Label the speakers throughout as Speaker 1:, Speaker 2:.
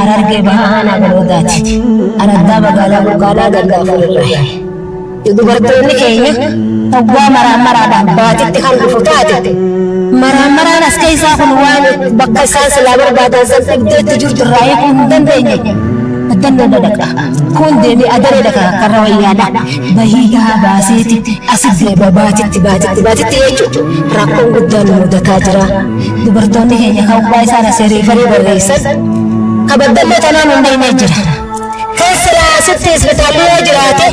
Speaker 1: Harargee Bahaa Aanaa Galoodaati. Araddaa Magaalaa Burqaanaa ganda 4 irraayi. Dubartoonni keenya hoggaa maraan maraadhaan baatitti kan dhufu taate maraan maraan as keessaa kun waan bakka isaan silaa barbaadan san dhibdeetti jirtu irraa hiikuu hin dandeenye. Baddannoo dhadhaqa. Kun deemee adaree dhaqa karra wayyaadha. Bahii gahaa baaseeti asi deeba baatitti baatitti baatitti jechuudha. Rakkoon guddaan nu mudataa jira. Dubartoonni keenya kan hoggaa isaan asii reefarii barreessan ka baddannoo tanaan hin dhayne jira. Kan silaa asitti isbitaalli yoo jiraate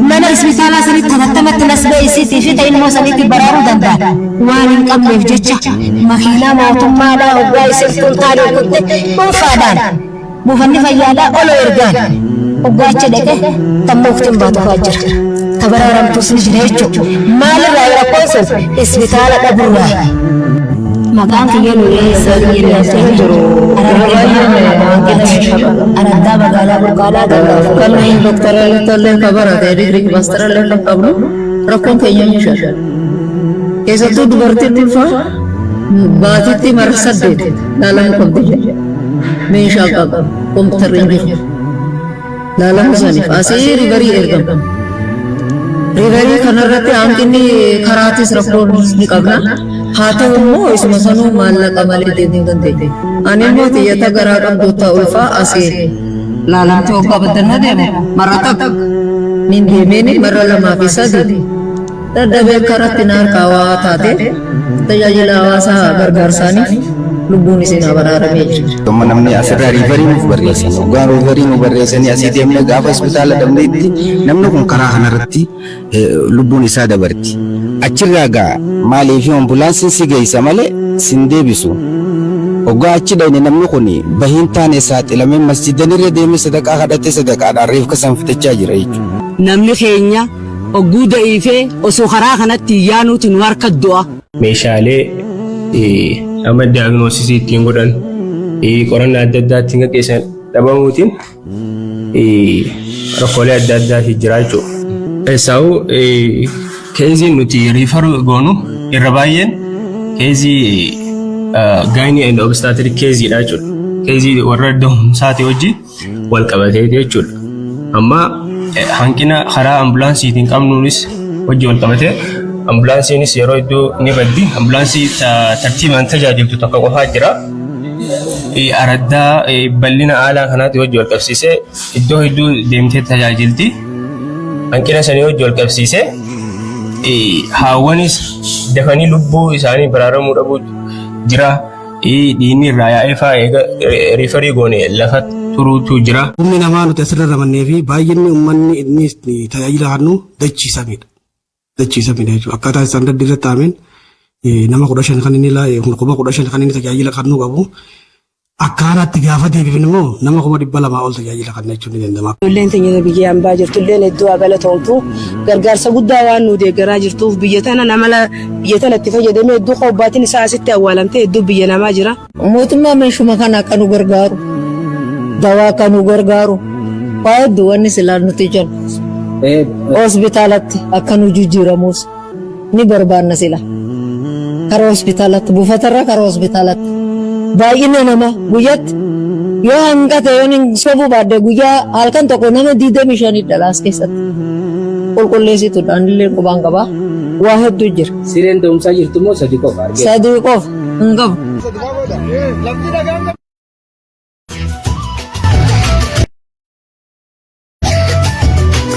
Speaker 1: mana isbitaalaa sanitti hatattamatti nasbee isiitii fi ta ilmoo saniitti baraaruu danda'a. Waan hin qabneef jecha makiinaa mootummaadhaa hoggaa isin kuntaaliin kutte dhuunfaadhaan Buufanni fayyaadhaa olo ergaan hoggaa achi dhaqe tan muuktiin baatu fa'aa jira. Ta baraaramtus ni jira jechuudha. Maalirraa rakkoon sun isbitaala dhaburraa. Maqaan kiyya Nuuree Sabiyyee
Speaker 2: Jiru yeroo baay'ee hanqina meeshaa qaba.
Speaker 1: Araddaa magaalaa Burqaanaa ganda 4
Speaker 2: Kan
Speaker 1: irraa.
Speaker 2: doktorallee illee kan barate digirii maastarallee kan qabnu rakkoon keenya meeshaadha. Keessattuu dubartiin ulfaa baatitti marra 8 laalamuu qabdi jedha. Meeshaa qabu kompiitarri hin jiru. Laalamuu saniif asii riivarii ergama. Riivarii kanarratti hanqinni karaatis rakkoon ni qabna. Haa ta'u immoo isuma sanuu maallaqa malee deemuu dandeenya. Ani immoo xiyyata garaa qabdu ta'a ulfaa asii laalamtee hoggaa baddannoo deemu marra takka nin deemeeni marra lamaa fi sadi dadhabee karatti na harkaa waa taate tajaajila hawaasaa gargaarsaaniif lubbuun isin haa baraaramee jira.
Speaker 3: Amma namni asirraa riivarii nuuf barreessan. Hoggaa riivarii nu barreessanii asii deemnee gaafa hospitaala dhabneetti namni kun karaa kanarratti lubbuun isaa dabarti. Achirraa gaa maaliif ambulaansiin si geessa malee sin deebisu. Hoggaa achi dhayne namni kun bahiin taane saaxilamee masjidanirra deemee sadaqaa kadhatee sadaqaadhaan reefka san fitachaa jira jechuudha.
Speaker 4: Namni keenya ogguu da'iifee osoo karaa kanatti hin yaanuuti nu harka du'a.
Speaker 5: Meeshaalee amma diagnoosisii ittiin godhan, qorannaa adda addaa ittiin gaggeessan dhabamuutiin rakkoolee adda addaati jira jechuudha. Keessaa'uu keeziin nuti riifar goonu irra baay'een keezii gaayinii and obstaatirik keeziidha jechuudha. Keezii warra dahumsaati wajjin wal qabatee jechuudha. Amma hanqina karaa ambulaansiitiin qabnuunis hojii wal qabatee ambulaansiinis yeroo hedduu ni baddi. Ambulaansii tartiibaan tajaajiltu tokko qofaa jira. Araddaa bal'ina aanaa kanaatti hojii wal qabsiisee iddoo hedduu deemtee tajaajilti. Hanqina sanii hojii wal qabsiisee haawwanis dafanii lubbuu isaanii baraaramuu dhabuu jira. Dhiigni irraa yaa'ee fa'aa eega riifarii goone lafa turuutu jira.
Speaker 6: Humni namaa nuti asirra ramannee fi baay'inni uummanni inni tajaajila kennu dachii samiidha. Dachii samiidha jechuudha. Akkaataa istaandardii irratti taa'ameen nama 15 kan inni 15,000 kan inni tajaajila kennuu qabu. Akka haaraatti gaafa deebifne immoo nama 200,000 ol tajaajila kenna jechuun ni danda'ama.
Speaker 7: Ijoolleen teenya biyya hambaa jirtu illeen hedduu haa galatoomtu. Gargaarsa guddaa waan nu deeggaraa jirtuuf biyya tana nama biyya tana itti fayyadamee hedduu qobbaatiin isaa asitti awwaalamtee hedduu biyya namaa jira.
Speaker 2: Mootummaa meeshuma kana akka nu gargaaru, dawaa akka nu gargaaru, waa hedduu wanni silaa nuti jennu. Hospitaalatti akka nu jijjiiramus ni barbaanna sila. Karaa hospitaalatti, buufatarraa karaa hospitaalatti. Baay'ina namaa guyyatti yoo hanqate yoon hin sobuu baadde guyyaa halkan tokko nama 25 dhalaas keessatti. Qulqulleessituudhaan illee qubaan qabaa. Waa hedduu jira.
Speaker 8: Sireen da'umsaa jirtu immoo sadi qofa argee.
Speaker 2: Sadii qofa hin qabu.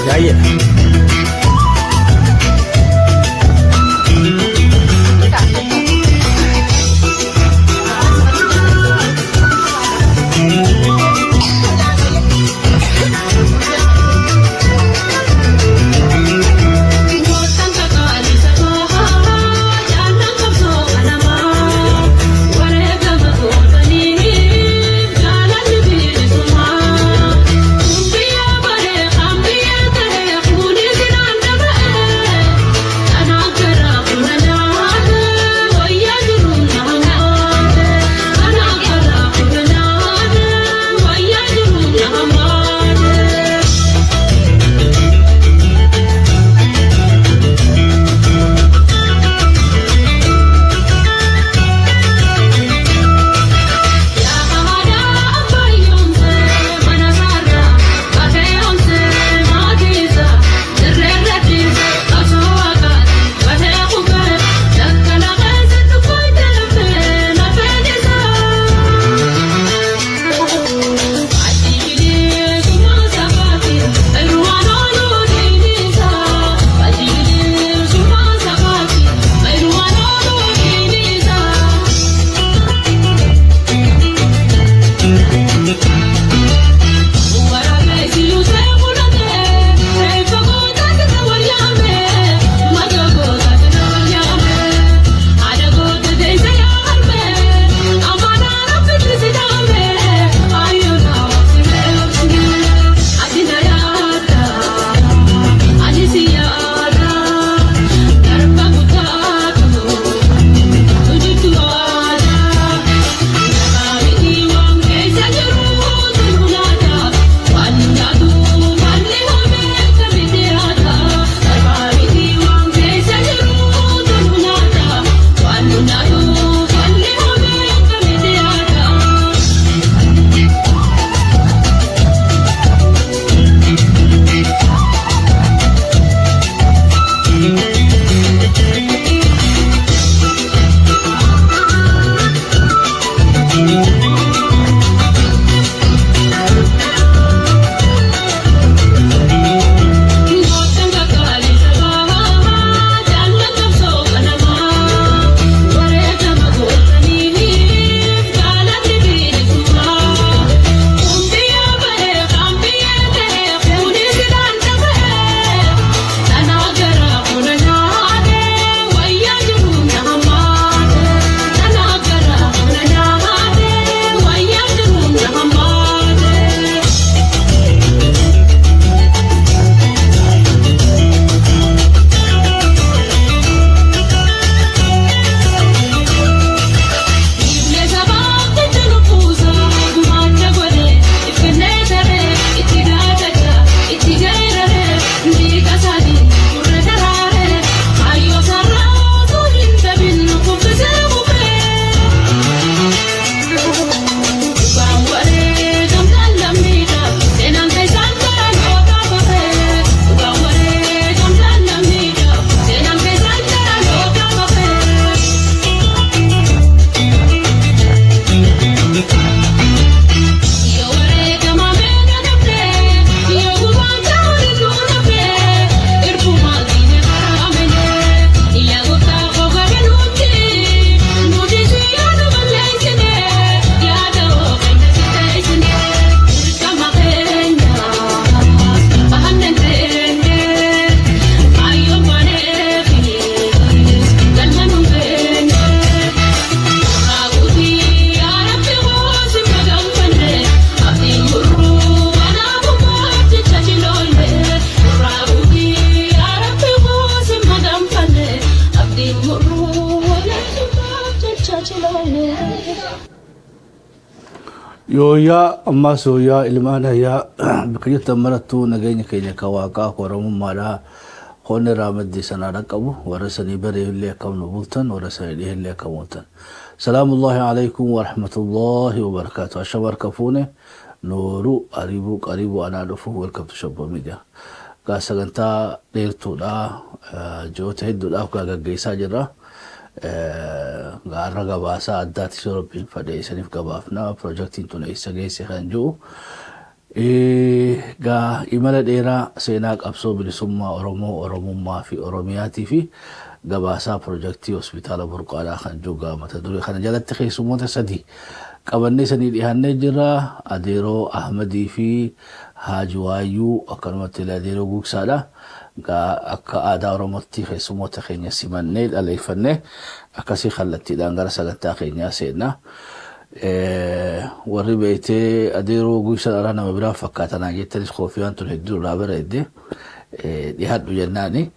Speaker 5: Baay'eedha.
Speaker 9: Yooyyaa ammaas yooyyaa ilmaan hayyaa bakka jirtan marattuu nageenya keenya kan waaqaa kan oromummaadhaa qoonni irraa maddii sanaa dhaqqabu warra sanii bareellee akkam nu bultan warra sanii dhiheellee akkam ooltan. Salaamullahi alaikum wa rahmatullahi wa barakaatu. Ashama harka fuune nooru ariibuu qariibuu anaa dhufu welcome to Shabbo Media. Gaa sagantaa dheertuudha ji'oota hedduudhaaf gaa gaggeessaa jirra. Gaarra gabaasaa addaati yoo rabbiin fedhe isiniif gabaafna pirojektiin tun eessa geesse kan jiru. Gaa imala dheeraa seenaa qabsoo bilisummaa Oromoo, Oromummaa fi Oromiyaatii fi gabaasaa pirojektii hospitaala Burqaadhaa kan jiru gaa mata duree kana jalatti keessummoota sadi qabannee sanii dhiyaannee jirra. Adeeroo Ahmadii fi Haaji Waayyuu akkanumatti illee Adeeroo Gugsaadha. Gaa akka aadaa Oromootti keessummoota keenya simannee dhaleeffannee akkasii kallattiidhaan gara sagantaa keenyaa seenna. Warri beektee adeeroo Gugsaa dharaa nama biraa fakkaatanaa jettanis koofiyaan tun hedduu irraa bareedde dhiyaadhu jennaani.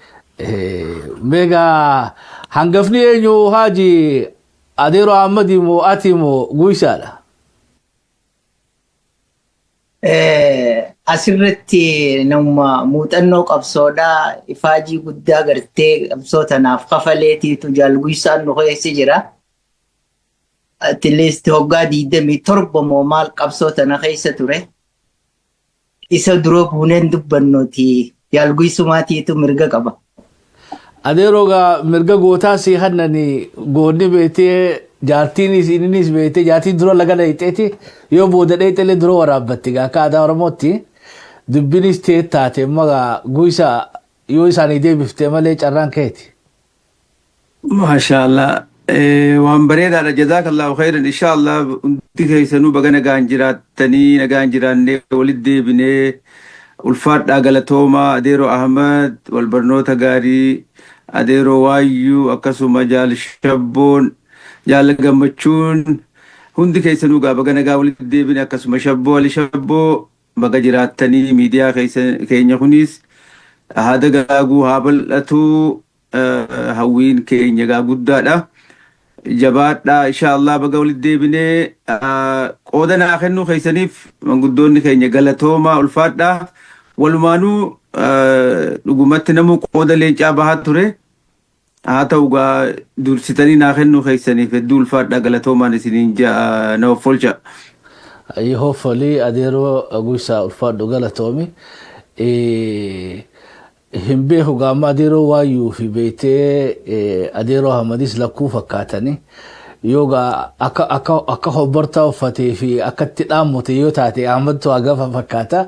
Speaker 9: Meegaa hangafni eenyu Haaji Adeeroo Ahmadii moo ati moo Gugsaadha?
Speaker 10: Asirratti nama muuxannoo qabsoodhaa ifaajii guddaa gartee qabsoo tanaaf kafaleetiitu Jaal Guysaan nu keessa jira. At least hoggaa 27 moo maal qabsoo tana keessa ture. Isa dura buuneen dubbannuti Jaal Guysumaatiitu mirga qaba.
Speaker 9: Adeeroo gaa mirga gootaa sii kannani goonni beektee jaartiinis inninis beektee jaartiin dura laga dhayxeeti yoo booda dhayxellee dura waraabbatti gaa akka aadaa Oromootti dubbinis tee taate amma gaa guysa yoo isaanii deebiftee malee carraan keeti.
Speaker 11: Maasha Allah. Waan bareedaadha. Jazaakallahu khairan. Insha Allah hundi keessanuu baga nagaan jiraattanii nagaan jiraannee walitti deebinee ulfaadhaa galatoomaa Adeeroo Ahmad wal barnoota gaarii Adeeroo Waayyuu akkasuma Jaal Shabboon Jaal Gammachuun hundi keessanuu gaa baga nagaa walitti deebine akkasuma Shabboo Ali Shabboo baga jiraattanii miidiyaa keenya kunis haa dagaaguu haa bal'atuu hawwiin keenya egaa guddaadha. Jabaadhaa insha Allah baga walitti deebinee qooda naa kennuu keessaniif manguddoonni keenya galatoomaa ulfaadhaa. Walumaanuu dhugumatti namuu qooda leencaa bahaa ture. Haa ta'u gaa dursitanii naa kennuu keessaniif hedduu ulfaadhaa galatoomaan isiniin ja'a na offolcha.
Speaker 9: Hopefully adeeroo Guysaa ulfaadhu galatoomi. Hin beeku gaamma adeeroo Waayyuu fi beektee adeeroo Ahmadis lakkuu fakkaatani. Yoo gaa akka akka akka hobbortaa uffatee fi akka itti dhaammote yoo taate Ahmadtu hagafa fakkaata.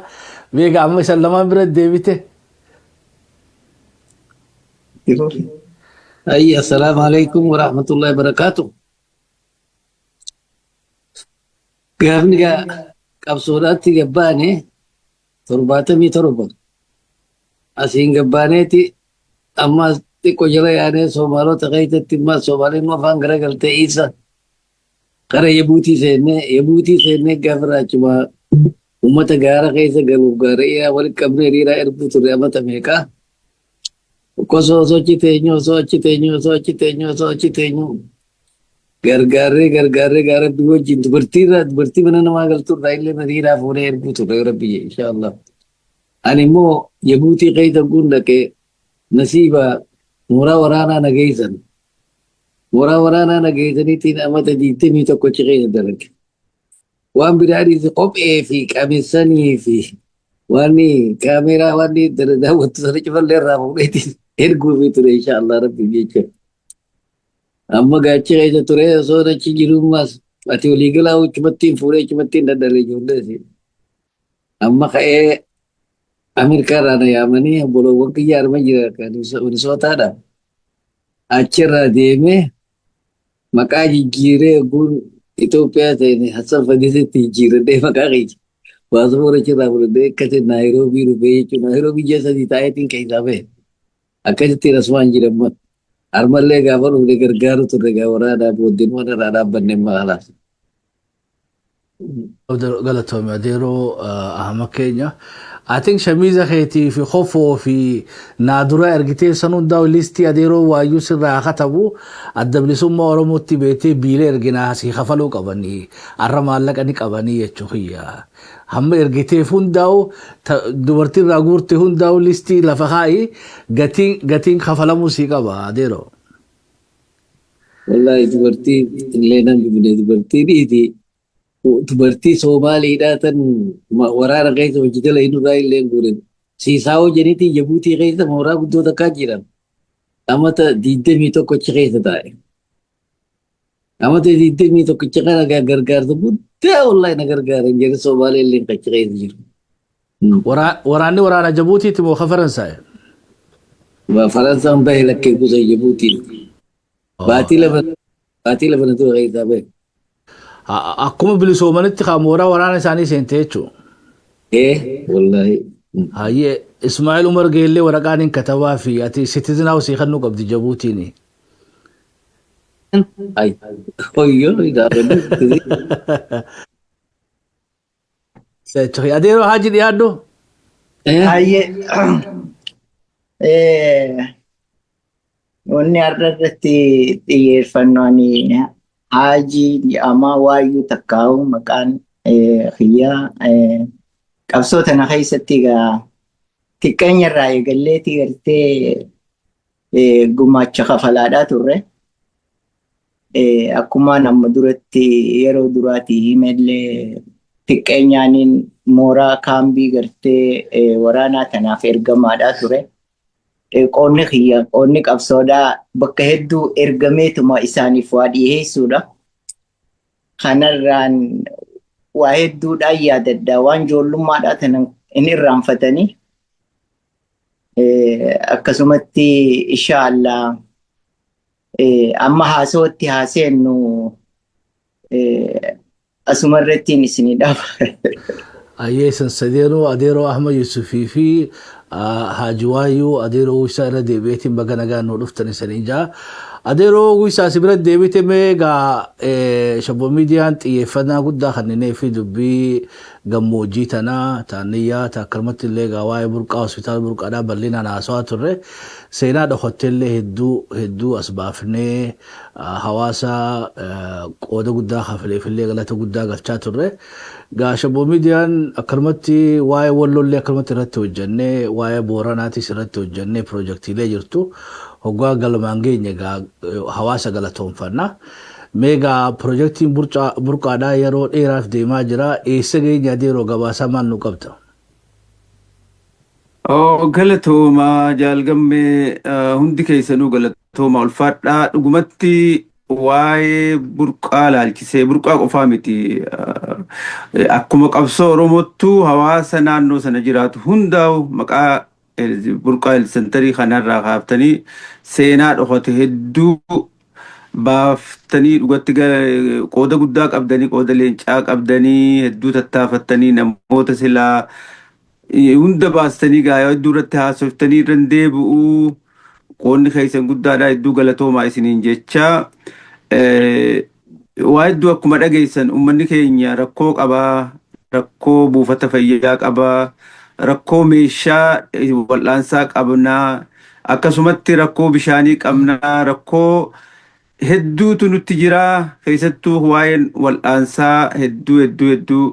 Speaker 9: Beeka amma isan lamaan bira deebite.
Speaker 8: Ayyi assalaamu alaikum wa rahmatullahi wa barakaatu. Gaafni gaa qabsoodhaatti gabbaane 77 asiin gabbaaneeti ammas xiqqoo jala yaanee Soomaalota keessatti ammas Soomaaliin afaan garagaltee isa kara Yabuutii seennee Yabuutii seennee gaafa raachuma uummata gaara keessa galuuf gaara dhiiraa walitti qabnee hiriiraa erguu turre amata meeqaa. Osoo osoo achi teenyu osoo achi teenyu osoo achi teenyu osoo achi teenyu gargaarree gargaarree gaa rabbi wajjin dubartii irraa dubartii mana namaa galtu irraa illee hiriiraa fuunee erguu turre rabbi inshallah. Ani immoo Jabuutii keessa guun dhaqee nasiiba mooraa waraanaa na geessan. Mooraa waraanaa na geessaniitiin amata 21 achi keessa dalage. Waan biraa dhiisi kophee fi qamisanii fi waan kaameeraa waan daawwattu sana cufallee irraa fuudheetiin erguufii ture inshallah rabbiif jecha. Amma gaachi keessa ture osoo achi jirummaas ati walii galaa achumattiin fuudhee achumattiin dadhabe ijoollees. Amma ka'ee Ameerikaa irraa na yaamanii obboloowwan kiyya arma jira kan Minisootaadha. Achirraa deemee maqaa jijjiiree guun Itoophiyaa seene Hassan Fadisitti jijjiiradhee maqaa kiyya. Paaspoora achirraa fudhadhee akkasitti Naayiroobii dhufee jechuudha. Naayiroobii ji'a 3 taa'eetiin keessaa bahe. Akkasitti asumaan jira amma. Armallee gaafa dhufne gargaaru turre gaa waraanaa booddeen waan irraa dhaabbanne amma halaas.
Speaker 9: Galatoomi adeeroo Ahmad keenya. I think shamiiza keetii fi kofoo fi naadura ergitee san hundaa listii adeeroo waayyuu sirraa katabu Adda Bilisummaa Oromootti beetee biilee erginaa asii kafaluu qabanii, arra maallaqa ni qabanii jechuu kiyya. Hamma ergiteef hundaa'u, dubartii irraa guurte hundaa'u listii lafa kaa'i, gatiin kafalamuu sii qaba adeeroo.
Speaker 8: Wallahi dubartii illee nan bifne, dubartii dhiiti, dubartii Soomaaliidhaa tan waraana keessa hojjetela inni irraa illee guuren. Siisaawoo jeniitii Jabuutii keessa mooraa guddoo takkaa jiran. Amata 21 achi keessa taa'e. Amata 21 kana gargaarsa guddaa wallahi na gargaaran jedhe, Soomaalee illee achi keessa jiru.
Speaker 9: Waraanni waraana Jabuutiiti moo ka Faransaay?
Speaker 8: Faransaan bahe, lakkee kuusa Jabuutiin. Baatii 2 na ture keessaa bahe.
Speaker 9: Akkuma bilisoomanitti kaa mooraa waraana isaanii seente jechuudha.
Speaker 8: Ee wallahi.
Speaker 9: Hayyee, Ismaa'eel Umar Geellee waraqaan hin katabaa fi ati citizen house kennuu qabdi Jabuutiin.
Speaker 8: Ay, hoyyoo gaafadhu.
Speaker 9: Adeeroo Haaji, dhiyaadhu.
Speaker 10: Hayyee. Wanni har'a irratti xiyyeeffannu, ani Haajii jedhamaa, Waayyuu Takkaa'u maqaan kiyyaa. Qabsoo tana keessatti egaa xiqqeenya irraa eegalleetii gartee gumaacha kafalaadhaa turre. Akkuma amma duratti yeroo duraatii himellee, xiqqeenyaaniin mooraa kaambii gartee waraanaa tanaaf ergamaadhaa ture. Qoonni kiyya, qoonni qabsoodhaa bakka hedduu ergameetuma isaaniif waa dhiyeessuudha. Kanarraan waa hedduudhaan yaadadha. Waan ijoollummaadhaa tana hin irraanfatanii. Akkasumatti inshaallah amma haasawatti haaseennu asuma irrattiin isinii dhaaba.
Speaker 9: Ayyee, san sadeenuu, adeeroo Ahmad Yusufii fi Haaji Waayyuu, adeeroo Uwwisaa, irra deebi'eetiin baga nagaan nu dhuftan isanii jaa. Adeeroo Uwwisaa, si bira deebite. Mee egaa Shabbo Miidiyaan xiyyeeffannaa guddaa kenninee fi dubbii gammoojjii tanaa taanniyyaa akkanumatti illee egaa waa'ee burqaa, hospitaala burqaadhaa bal'inaan haasawaa turre. Seenaa dhokotte illee hedduu hedduu as baafnee hawaasa qooda guddaa kafaleef illee galata guddaa galchaa turre. Gaa Shabbo Miidiyaan akkanumatti waa'ee Wallollee akkanumatti irratti hojjennee, waa'ee Booranaatis irratti hojjennee, piroojaktiilee jirtu hoggaa galmaan geenye gaa hawaasa galatoonfanna. Mee gaa piroojaktiin burqaadhaa yeroo dheeraaf deemaa jira. Eessa geenye adeeroo? Gabaasaa maal nu qabda?
Speaker 11: Oh, galatooma jaalgammee, hundi keessanuu galatooma, ulfaadhaa. Dhugumatti waa'ee burqaa laalchisee, burqaa qofaa miti, akkuma qabsoo Oromottuu hawaasa naannoo sana jiraatu hundaa'u maqaa burqaa health centerii kanarraa kaaftanii seenaa dhokate hedduu baaftanii, dhugatti qooda guddaa qabdanii, qooda leencaa qabdanii, hedduu tattaafattanii, namoota silaa hunda baastanii gaayoo hedduu irratti haasoftanii irra hin deebi'uu. Qoonni keessan guddaadha, hedduu galatoomaa isiniin jecha. Waa hedduu akkuma dhageessan uummanni keenya rakkoo qabaa, rakkoo buufata fayyaa qabaa, rakkoo meeshaa wal'aansaa qabnaa, akkasumatti rakkoo bishaanii qabnaa, rakkoo hedduutu nutti jira. Keessattuu waa'een wal'aansaa hedduu hedduu hedduu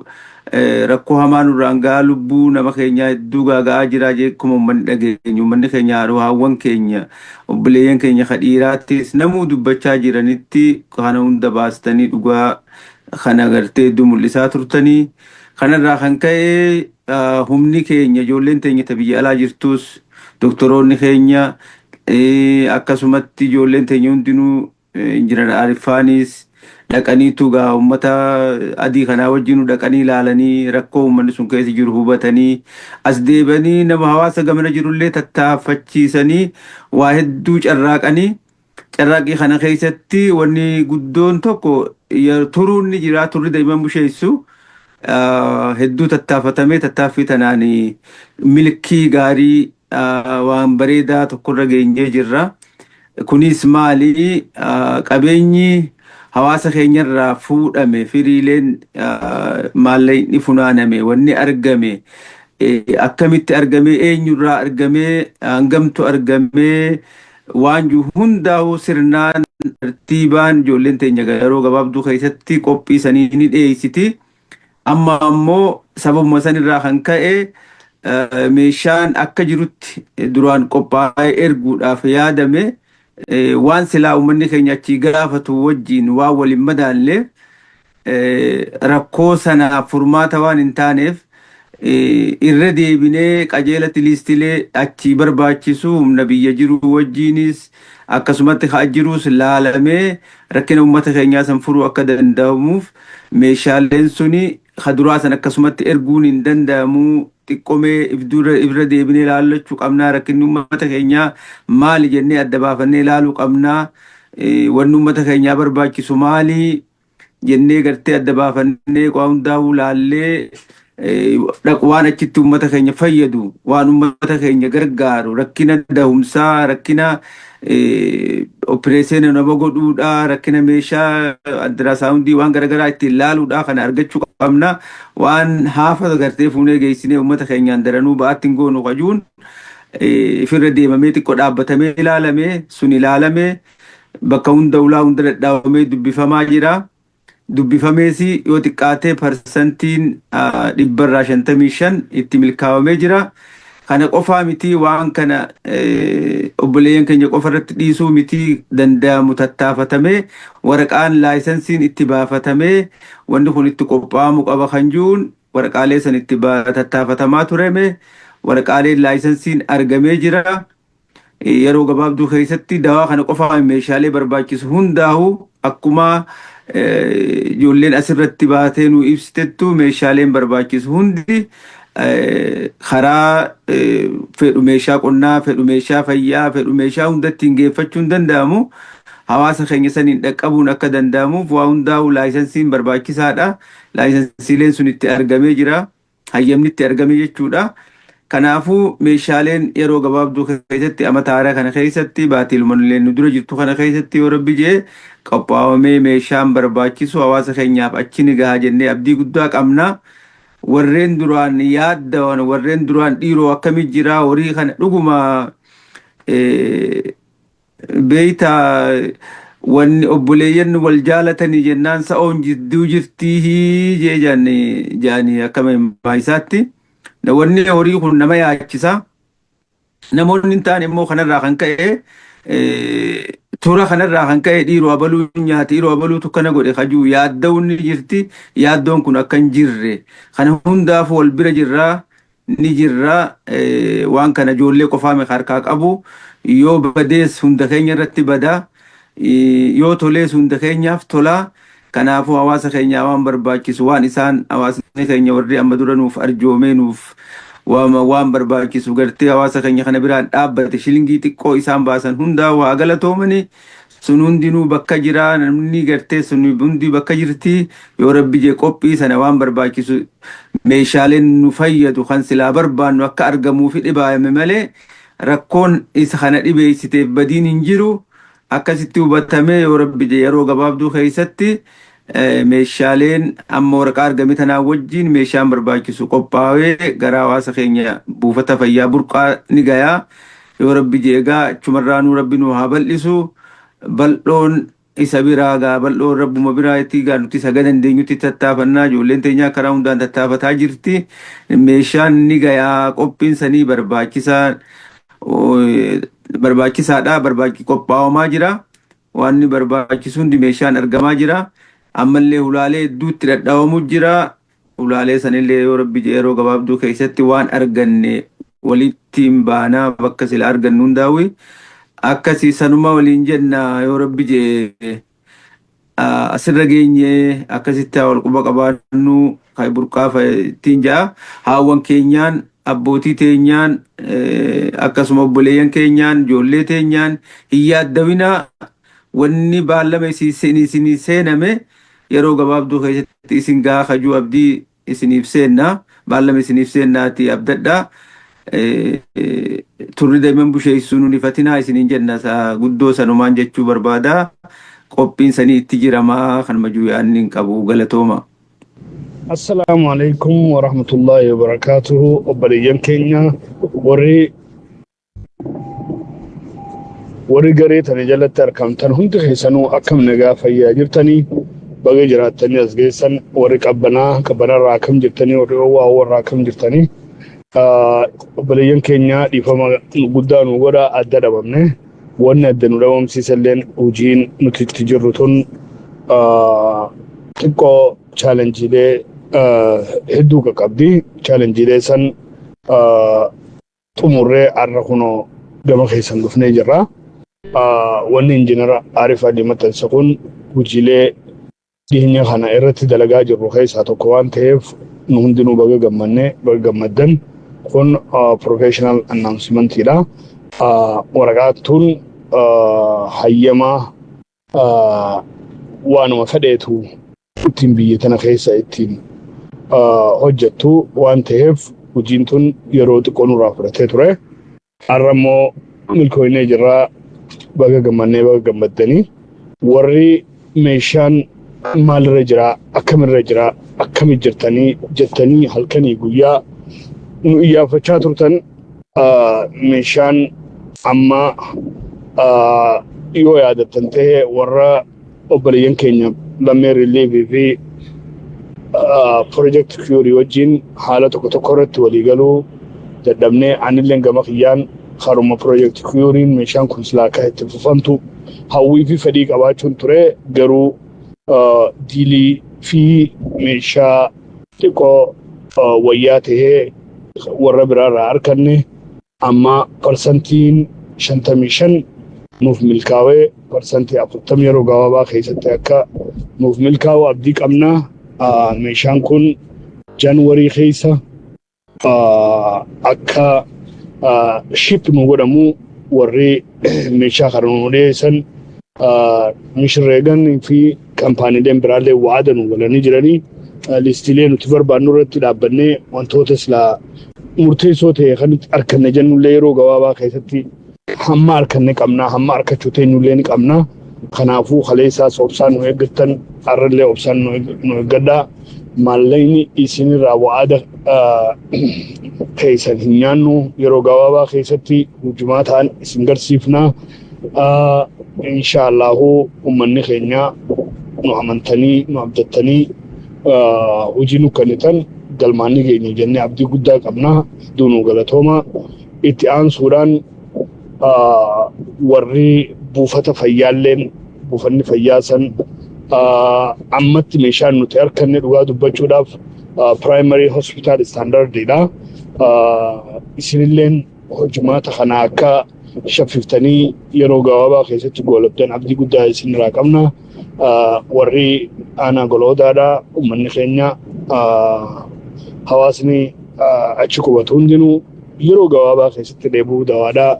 Speaker 11: rakkoo hamaa nurraan gahaa, lubbuu nama keenyaa hedduu gaaga'aa jira jee. Akkuma uummanni dhageenyu, uummanni keenya, haawwan keenya, obboleeyyan keenya ka dhiiraattis namuu dubbachaa jiranitti, kana hunda baastanii dhugaa kana gartee hedduu mul'isaa turtanii. Kanarraa kan ka'e humni keenya, ijoolleen teenya ta biyya alaa jirtus, doktoroonni keenya, akkasumatti ijoolleen teenya hundinuu, injinar Arifaanis dhaqaniitu gaa uummata adii kanaa wajjin dhaqanii ilaalanii, rakkoo uummanni sun keessa jiru hubatanii, as deebanii nama hawaasa gamana jirullee tattaaffachiisanii, waa hedduu carraaqanii. Carraaqii kana keessatti wanni guddoon tokko turuun ni jira, turri daa'imman busheessu. Hedduu tattaafatamee, tattaaffii tanaan milkii gaarii, waan bareedaa tokkorra geenyee jirra. Kunis maali? Qabeenyi hawaasa keenyarraa fuudhame, firiileen maallaqni funaaname, wanni argame Akkamitti argamee, eenyurraa argamee, hangamtu argamee waan jiru hundaa'uu sirnaan tartiibaan ijoolleen teenya yeroo gabaabduu keessatti qophii sanii ni dhiyeessiti. Amma ammoo sababuma sanirraa kan ka'e meeshaan akka jirutti duraan qophaa'ee erguudhaaf yaadame waan silaa uummanni keenya achii gaafatu wajjin waan waliin madaalleef, rakkoo sanaaf furmaata waan hin taaneef, irra deebinee qajeelatti liistilee achii barbaachisu humna biyya jiru wajjiinis akkasumatti haa jirus laalamee rakkina uummata keenyaa san furuu akka danda'amuuf, meeshaaleen suni kaduraa san akkasumatti erguun hin danda'amu, xiqqoomee irra deebinee ilaallachuu qabnaa, rakkinni uummata keenyaa maali jennee adda baafannee ilaaluu qabnaa, wanni uummata keenyaa barbaachisu maali jennee gartee adda baafannee waa hundaa'uu laallee, waan achitti uummata keenya fayyadu, waan uummata keenya gargaaru, rakkina dahumsaa, rakkina opereeshinii nama godhuudha, rakkina meeshaa ultrasoundii waan garaagaraa ittiin laaluudha kana argachuu qabna. Waan haafa gartee fuunee geessinee uummata keenyaan daranuu ba'aatti hin goonu qajuun ifirra deemamee xiqqoo dhaabbatamee ilaalamee sun ilaalamee bakka hunda ulaa hunda dhadhaabamee dubbifamaa jira. Dubbifamees yoo xiqqaatee parsantiin 55% itti milkaa'amee jira. Kana qofaa miti, waan kana obboleeyyan keenya qofa irratti dhiisuu miti, danda'amu tattaafatamee waraqaan laayisansiin itti baafatamee wanni kun itti qophaa'amuu qaba kan jiruun waraqaalee san itti tattaafatamaa tureme, waraqaaleen laayisansiin argamee jira. Yeroo gabaabduu keessatti dawaa kana qofaa meeshaalee barbaachisu hundaa'u akkuma ijoolleen asirratti baatee nu ibsitettu, meeshaaleen barbaachisu hundi karaa fedhu meeshaa qonnaa, fedhu meeshaa fayyaa, fedhu meeshaa hundatti hin geeffachuun danda'amu. Hawaasa keenya saniin dhaqqabuun akka danda'amuuf waa hundaa'u laayisansiin barbaachisaadha. Laayisansiileen sun itti argamee jira. Hayyamni itti argame jechuudha. Kanaafuu meeshaaleen yeroo gabaabduu keessatti, amata haaraa kana keessatti, baatii nu dura jirtu kana keessatti yoo Rabbi jee qophaa'amee meeshaan barbaachisu hawaasa keenyaaf achi ni gaha jennee abdii guddaa qabna. Warreen duraan yaaddawan, warreen duraan dhiiroo akkamii jira horii kana, dhuguma beeyta, wanni obboleeyyan wal jaalatanii jennaan sa'oon jidduu jirtii jee jaanii akkama isaatti. Wanni horii kun nama yaachisa. Namoonni hin taane immoo kanarraa kan ka'e, tura kanarraa kan ka'e, dhiiroo abaluu nyaate, dhiiroo abaluutu kana godhe kajuu yaadda'uun ni jirti. Yaaddoon kun akka hin jirre, kana hundaafuu wal bira jirraa ni jirra. Waan kana ijoollee qofaa meeqa harkaa qabu, yoo badees hunda keenya irratti badaa, yoo tolees hunda keenyaaf tolaa. Kanaafuu hawaasa keenyaa waan barbaachisu, waan isaan hawaasni keenya warri amma dura nuuf arjoomee nuuf waan barbaachisu gartee hawaasa keenya kana biraan dhaabbate, shilingii xiqqoo isaan baasan hundaa waa galatoomani. Sun hundinuu bakka jira, namni gartee sun hundi bakka jirti. Yoo Rabbi jee qophii sana waan barbaachisu meeshaaleen nu fayyadu kan silaa barbaannu akka argamuufi dhibaame malee rakkoon isa kana dhibeessiteef badiin hin jiru. Akkasitti hubatamee yoo Rabbi jee yeroo gabaabduu keessatti meeshaaleen amma waraqaa argame tanaa wajjin meeshaan barbaachisu qophaa'ee gara hawaasa keenya buufata fayyaa Burqaa ni gayaa. Yoo Rabbi jee egaa achumarraanuu Rabbi nu haa bal'isu. Bal'oon isa biraa gaa, bal'oon Rabbuma biraa itti gaa, nuti saga dandeenyutti tattaafannaa, ijoolleen teenyaa karaa hundaan tattaafataa jirti. Meeshaan ni gayaa, qophiin sanii barbaachisaa barbaachisaadha, qophaa'amaa jira. Waan inni barbaachisu hundi meeshaan argamaa jira. Ammallee hulaalee hedduutti dhadhaabamu jira. Hulaalee sanillee yoo Rabbi jedhe yeroo gabaabduu keessatti waan arganne walitti hin baanaa, bakka sila argannu hundaa'u akkasii sanuma waliin jenna. Yoo Rabbi jedhe asirra geenye akkasitti haa wal quba qabaannu. Burqaa ittiin ja'a, haawwan keenyaan, abbootii teenyaan, akkasuma obboleeyyan keenyaan, ijoollee teenyaan hin yaaddawinaa. Wanni baallama isinii seename yeroo gabaabduu keessatti isin gaa kajuu abdii isiniif seenna, baallama isiniif seennaati abdadhaa. Turri deeman busheessuu nun ifatinaa isiniin jenna. Guddoo sanumaan jechuu barbaada. Qophiin sanii itti jiramaa kan majuu yaadni hin qabu. Galatooma.
Speaker 12: Assalaamu alaikum wa rahmatullahi wa barakaatuhu. Obboleeyyan keenya warri garee tana jalatti argamtan hundi keessanuu, akkam nagaa fayyaa jirtanii? Baga jiraattanii as geessan. Warri qabbanaa qabbanarraa akkam jirtanii? Warri oowwaa oowwarraa akkam jirtanii? Obboleeyyan keenya, dhiifama guddaa nu godha, adda dhabamne. Wanni adda nu dhabamsiisalleen hojiin nuti itti jirru tun xiqqoo challenge-iilee hedduu qaqqabdi. Challenge-iilee san xumurree har'a kunoo gama keessan dhufnee jirra. Wanni Injiinar Arif Ali maxxanse kun hojiilee dhiyeenya kana irratti dalagaa jirru keessaa tokko waan ta'eef, nu hundinuu baga gammannee, baga gammaddan. Kun professional announcementiidha. Waraqaattuun hayyamaa waanuma fedheetu ittiin biyya tana keessa ittiin hojjettu waan ta'eef, hojiin tun yeroo xiqqoo nurraa fudhatee ture. Har'a immoo milkooynee jirraa, baga gammannee, baga gammaddanii. Warri meeshaan maalirra jiraa, akkamirra jiraa, akkami jirtanii jettanii halkanii guyyaa nu iyyaafachaa turtan, meeshaan amma yoo yaadattan ta'e, warra obboleeyyan keenya lammee Relief-ii fi Project Cure wajjin haala tokko tokko irratti walii galuu dadhabnee, anillee gama kiyyaan karuma Project Cure meeshaan kun silaa akka itti fufamtu hawwii fi fedhii qabaachuun ture, garuu deal-ii fi meeshaa xiqqoo wayyaa tahee warra biraarraa arganne. Amma 55% nuuf milkaa'ee, 40% yeroo gabaabaa keessatti akka nuuf milkaa'u abdii qabna. Meeshaan kun January keessa akka ship nu godhamu warri meeshaa kana nu dhiyeessan mishirreegan fi kaampaaniileen biraallee wa'ada nu galanii jiranii, list-iilee nuti barbaannu irratti dhaabbannee wantoota silaa murteessoo ta'e kan nuti arganne jennullee yeroo gabaabaa keessatti hamma arganne qabna, hamma argachuu teenyullee ni qabna. Kanaafuu kaleessaas obsaan nu eeggattan, har'allee obsaan nu eeggadhaa. Maallaqni isinirraa wa'ada keessan hin nyaannu, yeroo gabaabaa keessatti hujumaa ta'an isin garsiifna. Inshaallahu uummanni keenya nu amantanii, nu abdattanii hojii nu kennitan galmaanni keenya jennee abdii guddaa qabna. Hedduu nu galatooma. Itti aansuudhaan warri buufata fayyaalleen, buufanni fayyaa san ammatti meeshaan nuti arganne dhugaa dubbachuudhaaf primary hospital standardiidha. Isinilleen hojimaata kana akka shaffiftanii yeroo gabaabaa keessatti goolabdan abdii guddaa isinirraa qabna. Warri aanaa goloodaadha. Uummanni keenya, hawaasni achi qubatu hundinuu yeroo gabaabaa keessatti dheebuu dawaadhaa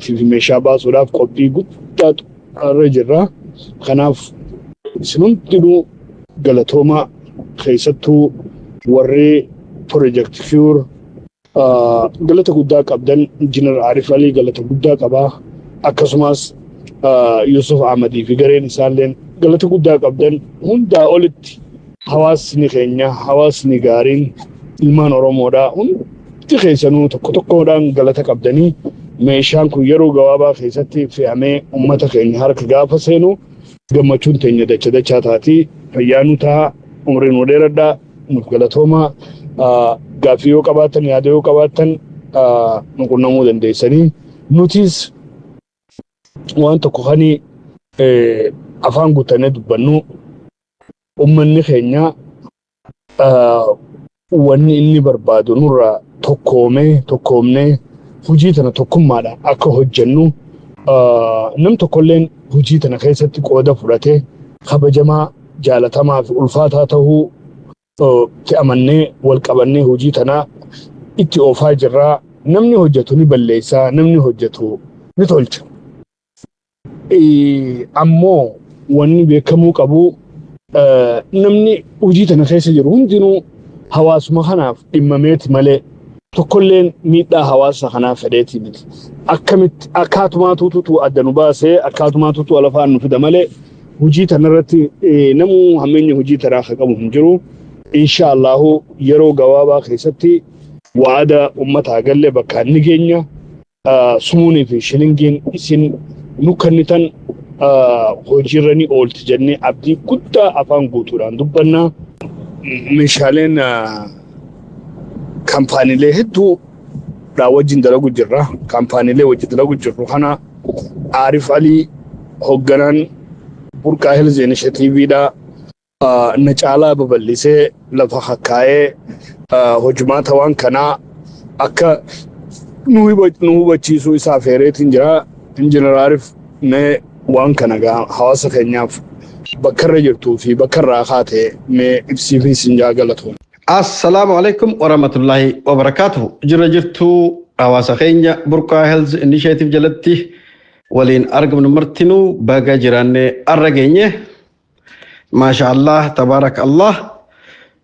Speaker 12: fi meeshaa baasuudhaaf qophii guddaatu irra jirra. Kanaaf isin hundinuu galatooma, keessattuu warri Project Cure galata guddaa qabdan. Injiinar Arif Alii galata guddaa qabaa. Akkasumas Yusuf Ahmadii fi gareen isaalleen galata guddaa qabdan. Hundaa olitti hawaasni keenya, hawaasni gaariin ilmaan Oromoodhaa hundi keessanuu tokko tokkodhaan galata qabdanii, meeshaan kun yeroo gabaabaa keessatti fe'amee uummata keenya harka gaafa seenu gammachuun teenya dacha dachaa taati. Fayyaa nu ta'a, umrii nu dheeradhaa, nuuf galatoomaa. Gaaffii yoo qabaattan, yaada yoo qabaattan nu qunnamuu dandeessanii. Nutis waan tokko kani afaan guutannee dubbannu, uummanni keenya wanni inni barbaadu nurraa tokkoomee, tokkoomnee hojii tana tokkummaadhaan akka hojjennu, nam tokkolleen hojii tana keessatti qooda fudhatee kabajamaa, jaalatamaa fi ulfaataa ta'uu itti amannee wal qabannee hojii tana itti oofaa jirraa. Namni hojjetu ni balleessaa, namni hojjetu ni tolcha. Ammoo wanni beekamuu qabu, namni hojii tana keessa jiru hundinuu hawaasuma kanaaf dhimmameeti malee tokkolleen miidhaa hawaasa kanaaf fedheeti miti. Akkamitti akkaatumaatuutu adda nu baasee, akkaatumaatuutu alafaan nu fida malee, hojii tanarratti namuu hammeenya hojii tanaa akka qabu hin jiru. Insha Allahu yeroo gabaabaa keessatti wa'ada ummataa galle bakkaan ni geenya. Sumuunii fi shilingiin isin nu kennitan hojiirra ni oolti jennee abdii guddaa afaan guutuudhaan dubbanna. Meeshaaleen kaampaaniilee hedduu dhaa wajjin dalagu jirra. Kaampaaniilee wajjin dalagu jirru kana Arif Alii hoogganaan Burqaa Health Initiative na caalaa babal'isee lafa hakkaa'ee hojimaata waan kanaa akka nu hubachiisuu isaa feereetiin jira. Injiinar Arif, mee waan kana hawaasa keenyaaf bakka irra jirtuu fi bakka irraa kaate mee ibsii fi isin jaa galatoon.
Speaker 13: Assalaamu alaikum warahmatullahi wabarakatuh. Jira jirtuu hawaasa keenya Burqaa Health Initiative jalatti waliin argamnu martinuu, baga jiraannee arra geenye. Maasha Allah, tabaarak Allah.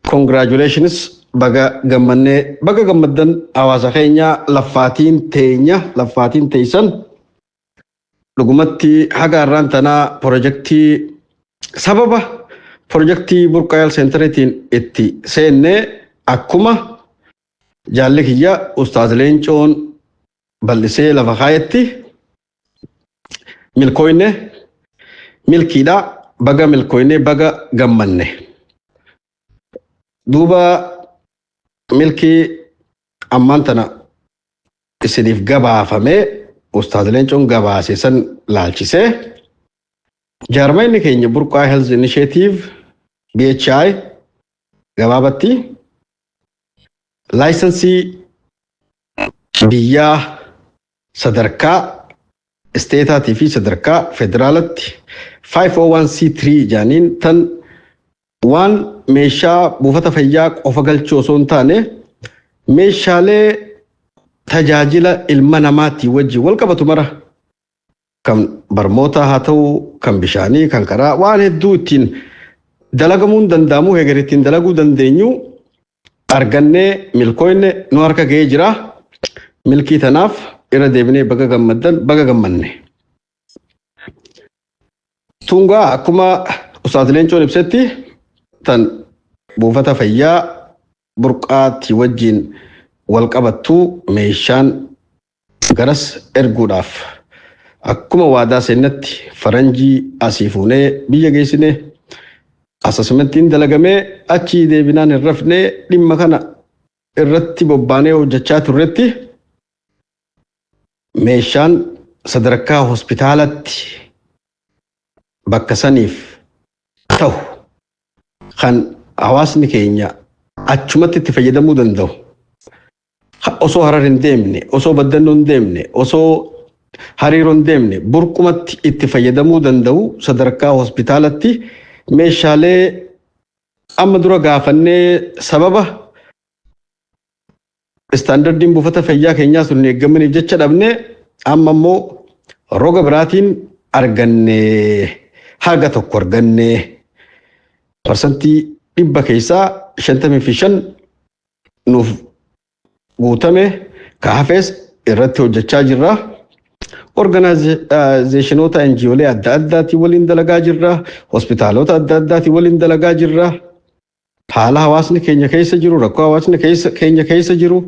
Speaker 13: Congratulations, baga gammannee, baga gammaddan hawaasa keenya. Laffaatiin teenya, laffaatiin teessan. Dhugumatti haga har'aan tanaa pirojektii sababa pirojektii Burqaa Health Centeriitiin itti seennee akkuma jaalli kiyya Ustaaz Leencoon bal'isee lafa kaayetti milkooyne, milkiidha. Baga milkooyne, baga gammanne. Duuba milkii ammaan tana isiniif gabaafamee Ustaaz Leencoon gabaase san laalchisee, jaarmayni keenya Burqaa Health Initiative, BHI gabaabatti, laayisensii biyyaa sadarkaa isteetaatii fi sadarkaa federaalatti 501c3 jaaniin, tan waan meeshaa buufata fayyaa qofa galchuu osoo hin taane meeshaalee tajaajila ilma namaatii wajjin wal qabatu mara, kan barnootaa haa ta'u, kan bishaanii, kan karaa, waan hedduu ittiin dalagamuun danda'amu, heger ittiin dalaguu dandeenyu argannee milkooyne nu harka ga'ee jira. Milkii tanaaf irra deebinee baga gammaddan, baga gammanne. Tungaa akkuma Ustaaz Leencoon ibsetti, tan buufata fayyaa Burqaatti wajjin wal qabattu meeshaan garas erguudhaaf akkuma waadaa seennetti faranjii asii fuunee biyya geessine, assessmentiin dalagamee achii deebinaan hin rafnee dhimma kana irratti bobbaanee hojjechaa turretti, meeshaan sadarkaa hospitaalatti bakka saniif ta'u kan hawaasni keenya achumatti itti fayyadamuu danda'u. Osoo Harar hin deemne, osoo Baddannoo hin deemne, osoo Hariiroo hin deemne, Burqumatti itti fayyadamuu danda'u, sadarkaa hospitaalatti meeshaalee amma dura gaafannee sababa istaandardiin buufata fayyaa keenyaa sun hin eeggamaniif jecha dhabne, amma immoo roga biraatiin arganne. Haga tokko arganne, 100% keessaa 55 nuuf guutame, ka hafees irratti hojjechaa jirra. Organizationoota NGOlee adda addaatiin waliin dalagaa jirra. Hospitaalota adda addaatiin waliin dalagaa jirra. Haala hawaasni keenya keessa jiru, rakkoo hawaasni keenya keessa jiru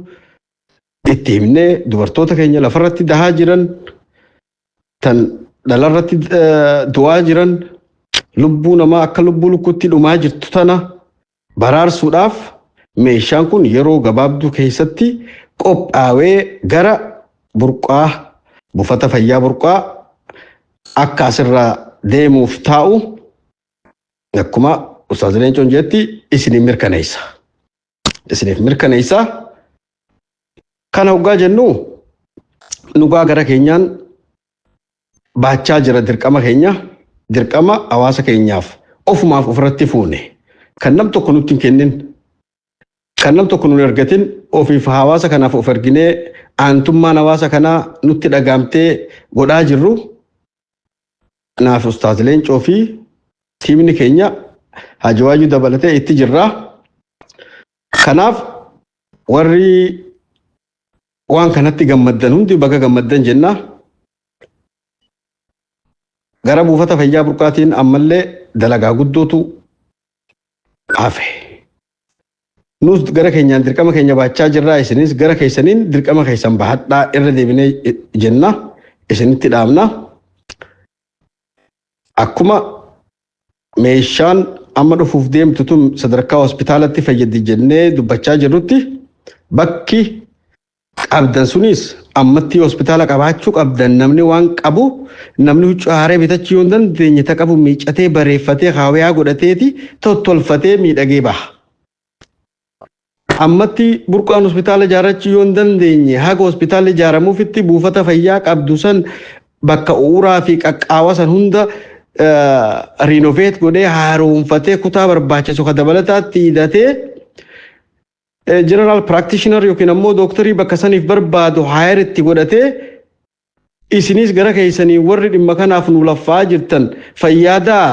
Speaker 13: itti himnee, dubartoota keenya lafarratti dahaa jiran, tan dhalarratti du'aa jiran, lubbuu namaa akka lubbuu lukkutti dhumaa jirtu tana baraarsuudhaaf meeshaan kun yeroo gabaabduu keessatti qophaawee gara Burqaa, buufata fayyaa Burqaa akka asirraa deemuuf taa'u akkuma Ustaaz Leencoon jetti isiniif mirkaneessa. Isiniif mirkaneessa. Kana hoggaa jennu nugaa gara keenyaan baachaa jira dirqama keenya, dirqama hawaasa keenyaaf ofumaaf ofirratti fuune, kan nam tokko nutti hin kennin, kan nam tokko nu hin ergatin, ofiif hawaasa kanaaf of erginee, aantummaan hawaasa kanaa nutti dhagaamtee godhaa jirru. Naaf Ustaaz Leencoo fi tiimni keenya Hajiwaajuu dabalatee itti jirra. Kanaaf warri waan kanatti gammaddan hundi baga gammaddan jenna. Gara buufata fayyaa Burqaatiin ammallee dalagaa guddootu hafe. Nus gara keenyaan dirqama keenya baachaa jirraa, isinis gara keessaniin dirqama keessan bahadhaa irra deebinee jenna, isinitti dhaamna. Akkuma meeshaan amma dhufuuf deemtu tun sadarkaa hospitaalatti fayyaddi jennee dubbachaa jirrutti, bakki qabdan sunis ammatti hospitaala qabaachuu qabdan. Namni waan qabu, namni huccuu haaree bitachuu yoo hin dandeenye, ta qabu miiccatee, bareeffatee, haawayaa godhateeti tottolfatee miidhagee baha. Ammatti Burqaan hospitaala ijaarrachuu yoo hin dandeenye, haga hospitaalli ijaaramuufitti buufata fayyaa qabdu san bakka uuraa fi qaqqaawa san hunda renovate godhee, haaromfatee, kutaa barbaachisu ka dabalataatti hidhatee, general practitioner yookiin ammoo dooktarii bakka saniif barbaadu hire itti godhatee, isinis gara keessanii warri dhimma kanaaf nu laffaa jirtan fayyaadaa,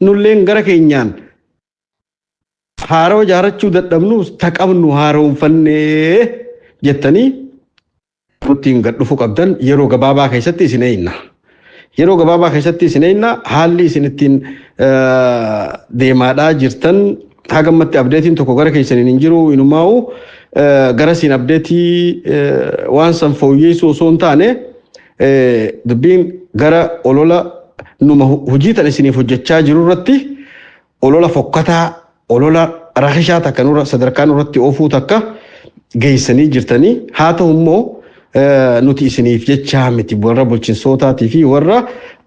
Speaker 13: nulleen gara keenyaan haarawa ijaarrachuu dadhabnus ta qabnu haaromfannee jettanii nutti gad dhufuu qabdan. Yeroo gabaabaa keessatti isin eeyna. Yeroo gabaabaa keessatti isin eeyna. Haalli isin ittiin deemaadhaa jirtan hagammatti updateiin tokko gara keessaniin hin jiru. Inumaa'u gara siin update waan san fooyyeessuu osoo hin taane, dubbiin gara olola numa hojii tan isiniif hojjechaa jiru irratti olola fokkataa, olola rakishaa takka nurra sadarkaa nurratti oofuu takka geessanii jirtanii. Haa ta'u immoo nuti isiniif jechaa miti, warra bulchinsootaatii fi warra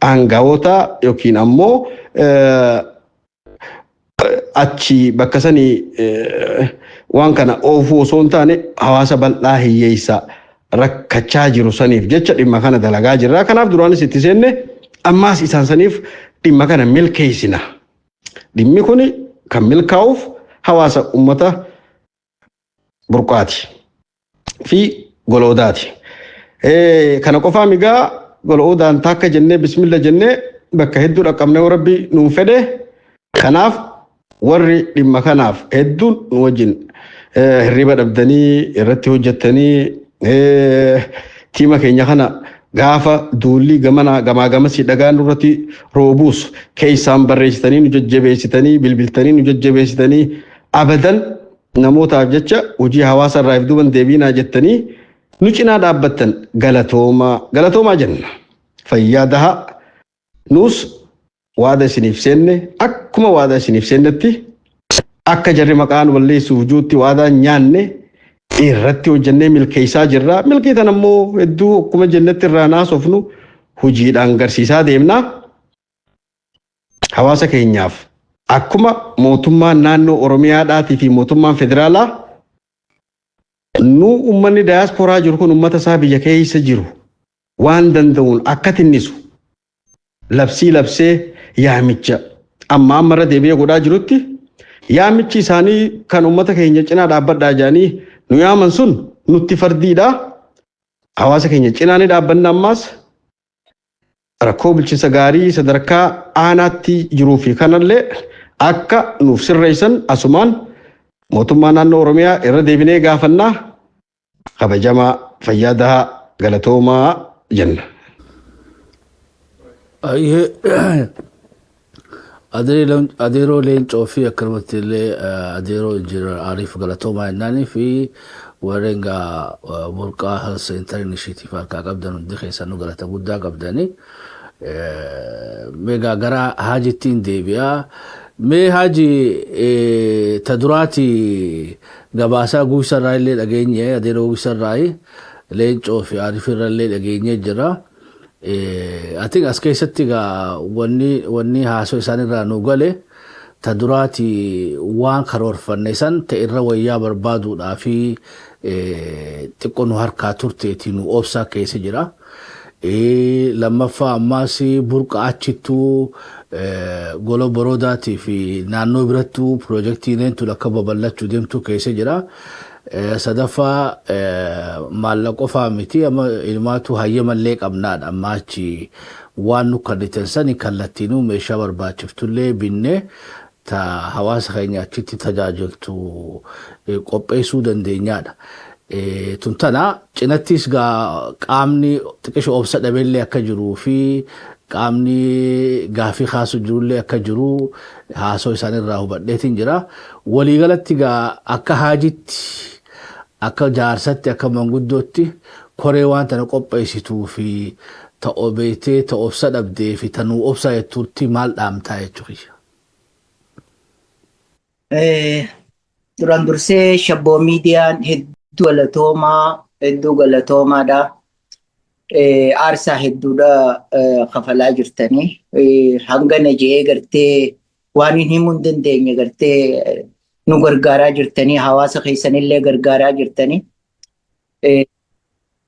Speaker 13: aangawoota yookiin ammoo achi bakka sanii waan kana oofuu osoo hin taane, hawaasa bal'aa hiyyeessa rakkachaa jiru saniif jecha dhimma kana dalagaa jirra. Kanaaf duraanis itti seenne, ammaas isaan saniif dhimma kana milkeessina. Dhimmi kun kan milkaa'uuf hawaasa uummata Burqaati fi Goloodaati. Kana qofaa migaa, Goloodaan takka jennee, bismilla jennee bakka hedduu dhaqqabnee Rabbi nuun fedhe. Kanaaf warri dhimma kanaaf hedduun nu wajjin hirriba dhabdanii irratti hojjettanii, tiima keenya kana gaafa duulli gamana gamaa gamasii dhagaan nurratti roobuus keessaan barreessitanii nu jajjabeessitanii, bilbiltanii nu jajjabeessitanii, abadan namootaaf jecha hojii hawaasa irraa if duuban deebiinaa jettanii nu cinaa dhaabbattan, galatoomaa, galatoomaa jenna. Fayyaa daha. Nuus waada isiniif seenne, akkuma waada isiniif seennetti, akka jarri maqaan balleessuuf juutti waadaan nyaanne irratti hojjennee milkeessaa jirra. Milkii tan ammoo hedduu akkuma jennetti irraa naasofnu hojiidhaan garsiisaa deemna. Hawaasa keenyaaf akkuma mootummaan naannoo Oromiyaadhaatii fi mootummaan federaalaa nu uummanni daayaspooraa jiru kun uummata isaa biyya keessa jiru waan danda'uun akka tinnisu labsii labsee, yaamicha amma ammarra deebi'ee godhaa jirutti, yaamichi isaanii kan uummata keenya cinaa dhaabbadhaa jedhanii nu yaaman sun nutti fardiidha. Hawaasa keenya cinaa ni dhaabbanna. Ammaas rakkoo bulchiinsa gaarii sadarkaa aanaatti jiruu fi kanallee akka nuuf sirreessan asumaan mootummaa naannoo Oromiyaa irra deebinee gaafannaa. Kabajamaa, fayyaa dahaa, galatoomaa jenna.
Speaker 9: Ayyee, Adeeroo Leencoo fi akkanumatti illee Adeeroo Injiinar Ariif, galatoomaa jennaanii fi warreen gaa Burqaa Health Center Initiative harkaa qabdan hundi keessanuu galata guddaa qabdanii. Meegaa gara Haajittiin deebi'a. Mee Haaji, ta duraati gabaasaa Guusarraa illee dhageenye, Adeeroo Guusarraa, Leencoo fi Ariif irra illee dhageenye jira. I think as keessatti egaa wanni haasoo isaanirraa nu gale, ta duraati waan karoorfanne san ta irra wayyaa barbaaduudhaa fi xiqqoo nu harkaa turteeti nu obsaa keessa jira. Lammaffaa ammaas Burqa achittuu Golo Borodaatii fi naannoo birattuu piroojeektiin tun akka babal'achuu deemtu keessa jira. Sadaffaa maallaqa qofaa miti, amma ilmaatu hayyamallee qabnaadha. Amma achi waan nu kennitan sani kallattiinuu meeshaa barbaachiftullee binnee ta hawaasa keenya achitti tajaajiltu qopheessuu dandeenyaadha. Tun tana cinattis gaa qaamni xiqqisho obsa dhabeellee akka jiruu fi Qaamni gaafii kaasu jirullee akka jiru haasoo isaanirraa hubadheetiin jira. Waliigalatti gaa akka haajitti, akka jaarsatti, akka manguddootti koree waan tana qopheessituu fi ta obeetee ta obsa dhabdee fi ta nuu obsa jettuutti maal dhaamtaa jechuudha?
Speaker 10: Duraan dursee Shabboo Miidiyaan hedduu galatoomaa, hedduu galatoomaadha. Aarsaa hedduudha kafalaa jirtanii. Hangana je'ee gartee waan hin himuu hin dandeenye gartee nu gargaaraa jirtanii, hawaasa keessanillee gargaaraa jirtanii.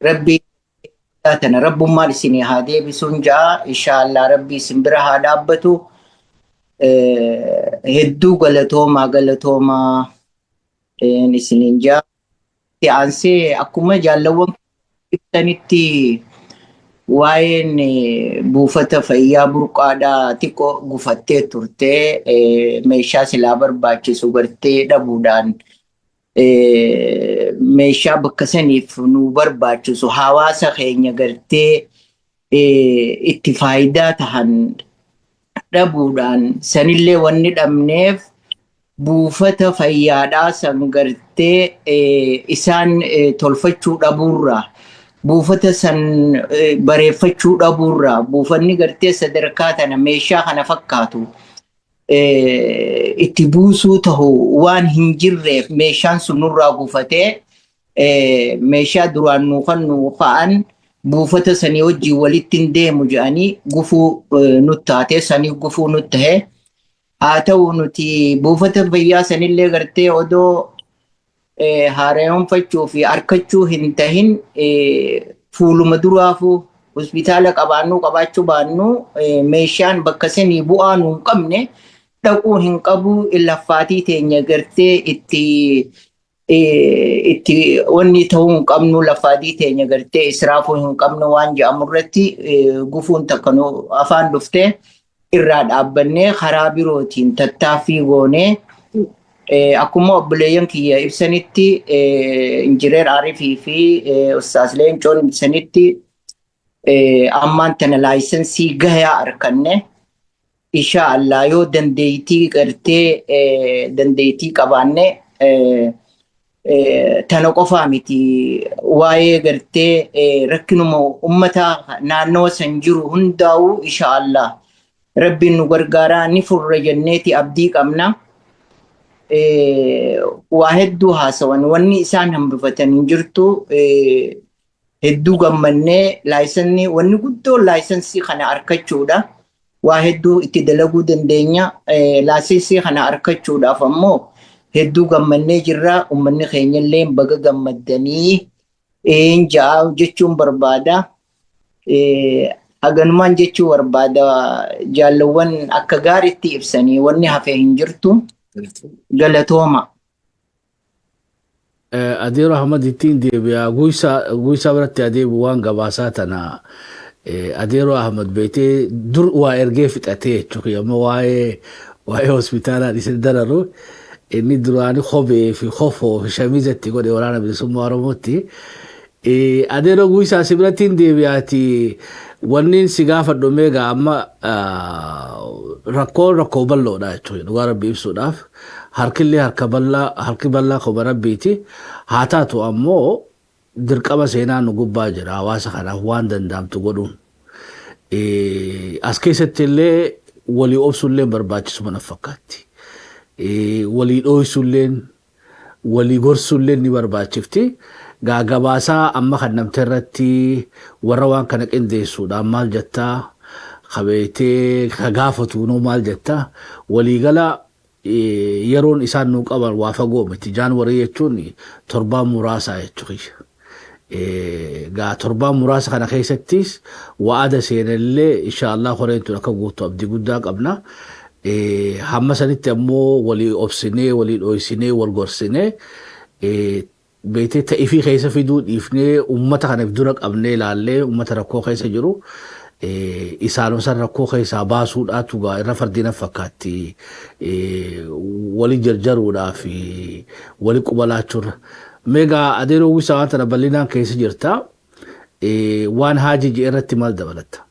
Speaker 10: Rabbi tana rabbummaan isinii haa deebisuun ja'a. Inshaallah Rabbi isin bira haa dhaabbatu. Hedduu galatoomaa, galatoomaa isiniin ja'a. Itti aansee akkuma jaallawwan ibsanitti waa'een buufata fayyaa Burqaadhaa xiqqoo gufattee turte, meeshaa silaa barbaachisu gartee dhabuudhaan, meeshaa bakka saniif nu barbaachisu hawaasa keenya gartee itti faayidaa tahan dhabuudhaan, sanillee wanni dhabneef buufata fayyaadhaa san gartee isaan tolfachuu dhabuurraa, buufata san bareeffachuu dhabuurraa, buufanni gartee sadarkaa tana meeshaa kana fakkaatu itti buusuu tahu waan hin jirreef meeshaan sun nurraa gufatee, meeshaa duraan nuu kan nuu ka'an buufata sanii wajjin walitti hin deemu jedhanii gufuu nut taate, sanii gufuu nut tahe. Haa ta'u, nuti buufata fayyaa sanillee gartee odoo haaromfachuu fi harkachuu hin tahin fuuluma duraafuu hospitaala qabaannuu qabaachuu baannu meeshaan bakka sanii bu'aa nuu hin qabne dhaquu hin qabu, laffaatii teenya gartee itti wanni ta'uu hin qabnu, laffaatii teenya gartee israafuu hin qabnu waan jedhamu irratti gufuun takka nu afaan dhuftee irraa dhaabbannee karaa birootiin tattaaffii goonee, akkuma obboleeyyan kiyya ibsanitti, Injineer Arifii fi Ustaas Leencoon ibsanitti, ammaan tana laayisensii gahaa arganne. Insha Allah yoo dandeettii gartee dandeettii qabaanne, tana qofaa miti, waa'ee gartee rakkinuma ummata naannoo san jiru hundaa'u insha Allah Rabbiin nu gargaaraa ni furra jenneeti abdii qabna. Waa hedduu haasawan, wanni isaan hambifatan hin jirtu. Hedduu gammannee, laayisensii wanni guddoon laayisensii kana argachuudha. Waa hedduu itti dalaguu dandeenya. Laayisensii kana argachuudhaaf ammoo hedduu gammannee jirra. Uummanni keenya illee baga gammaddanii ja'a jechuun barbaada. Haganumaan jechuu barbaada, jaallawwan akka gaariitti ibsanii wanni hafe hin jirtu. Galatooma.
Speaker 9: Adeero Ahmad ittiin deebi'a. Guusaa biratti adeemu waan gabaasaa tana Adeero Ahmad beetee dur waa ergee fixatee jechuudha. Amma waa'ee hospitaalaa isin dararu inni duraanii kophee fi kofoo fi shamizatti godhe Waraana Bilisummaa Oromootti. Adeero Guusaa, si biratti hin deebi'aati, wanni si gaafadhu meegaa amma rakkoon rakkoo bal'oodha jechuudha, dhugaa Rabbi ibsuudhaaf harkillee harka bal'aa, harki bal'aa koba Rabbiiti. Haa taatu ammoo dirqama seenaa nu gubbaa jira hawaasa kanaaf waan danda'amtu godhuun. As keessatti illee walii obsuullee barbaachisuma na fakkaatti. Walii dhooysuulleen, walii gorsuullee ni barbaachifti. Gaa gabaasaa amma kan namte irratti warra waan kana qindeessuudhaan maal jettaa? Kabeetee ka gaafatu nuu maal jettaa? Waliigala yeroon isaan nuu qaban waa fagoo miti. Jaanuwarii jechuun torbaan muraasaa jechuudha. Gaa torbaan muraasa kana keessattis wa'ada seenallee inshaallah horeen tun akka guutu abdii guddaa qabna. Hamma sanitti ammoo walii obsinee, walii dhooysinee, wal gorsinee, beetee ta'ifii keessa fiduu dhiifnee, ummata kanaaf dura qabnee ilaallee, ummata rakkoo keessa jiru isaanuma san rakkoo keessaa baasuudhaatu gaa irra fardiina fakkaatti wali jarjaruudhaa fi wali qubalaachuurra. Meegaa adeeroo uwwisaa, waan tana bal'inaan keessa jirta. Waan Haaji ji'e irratti maal dabalatta?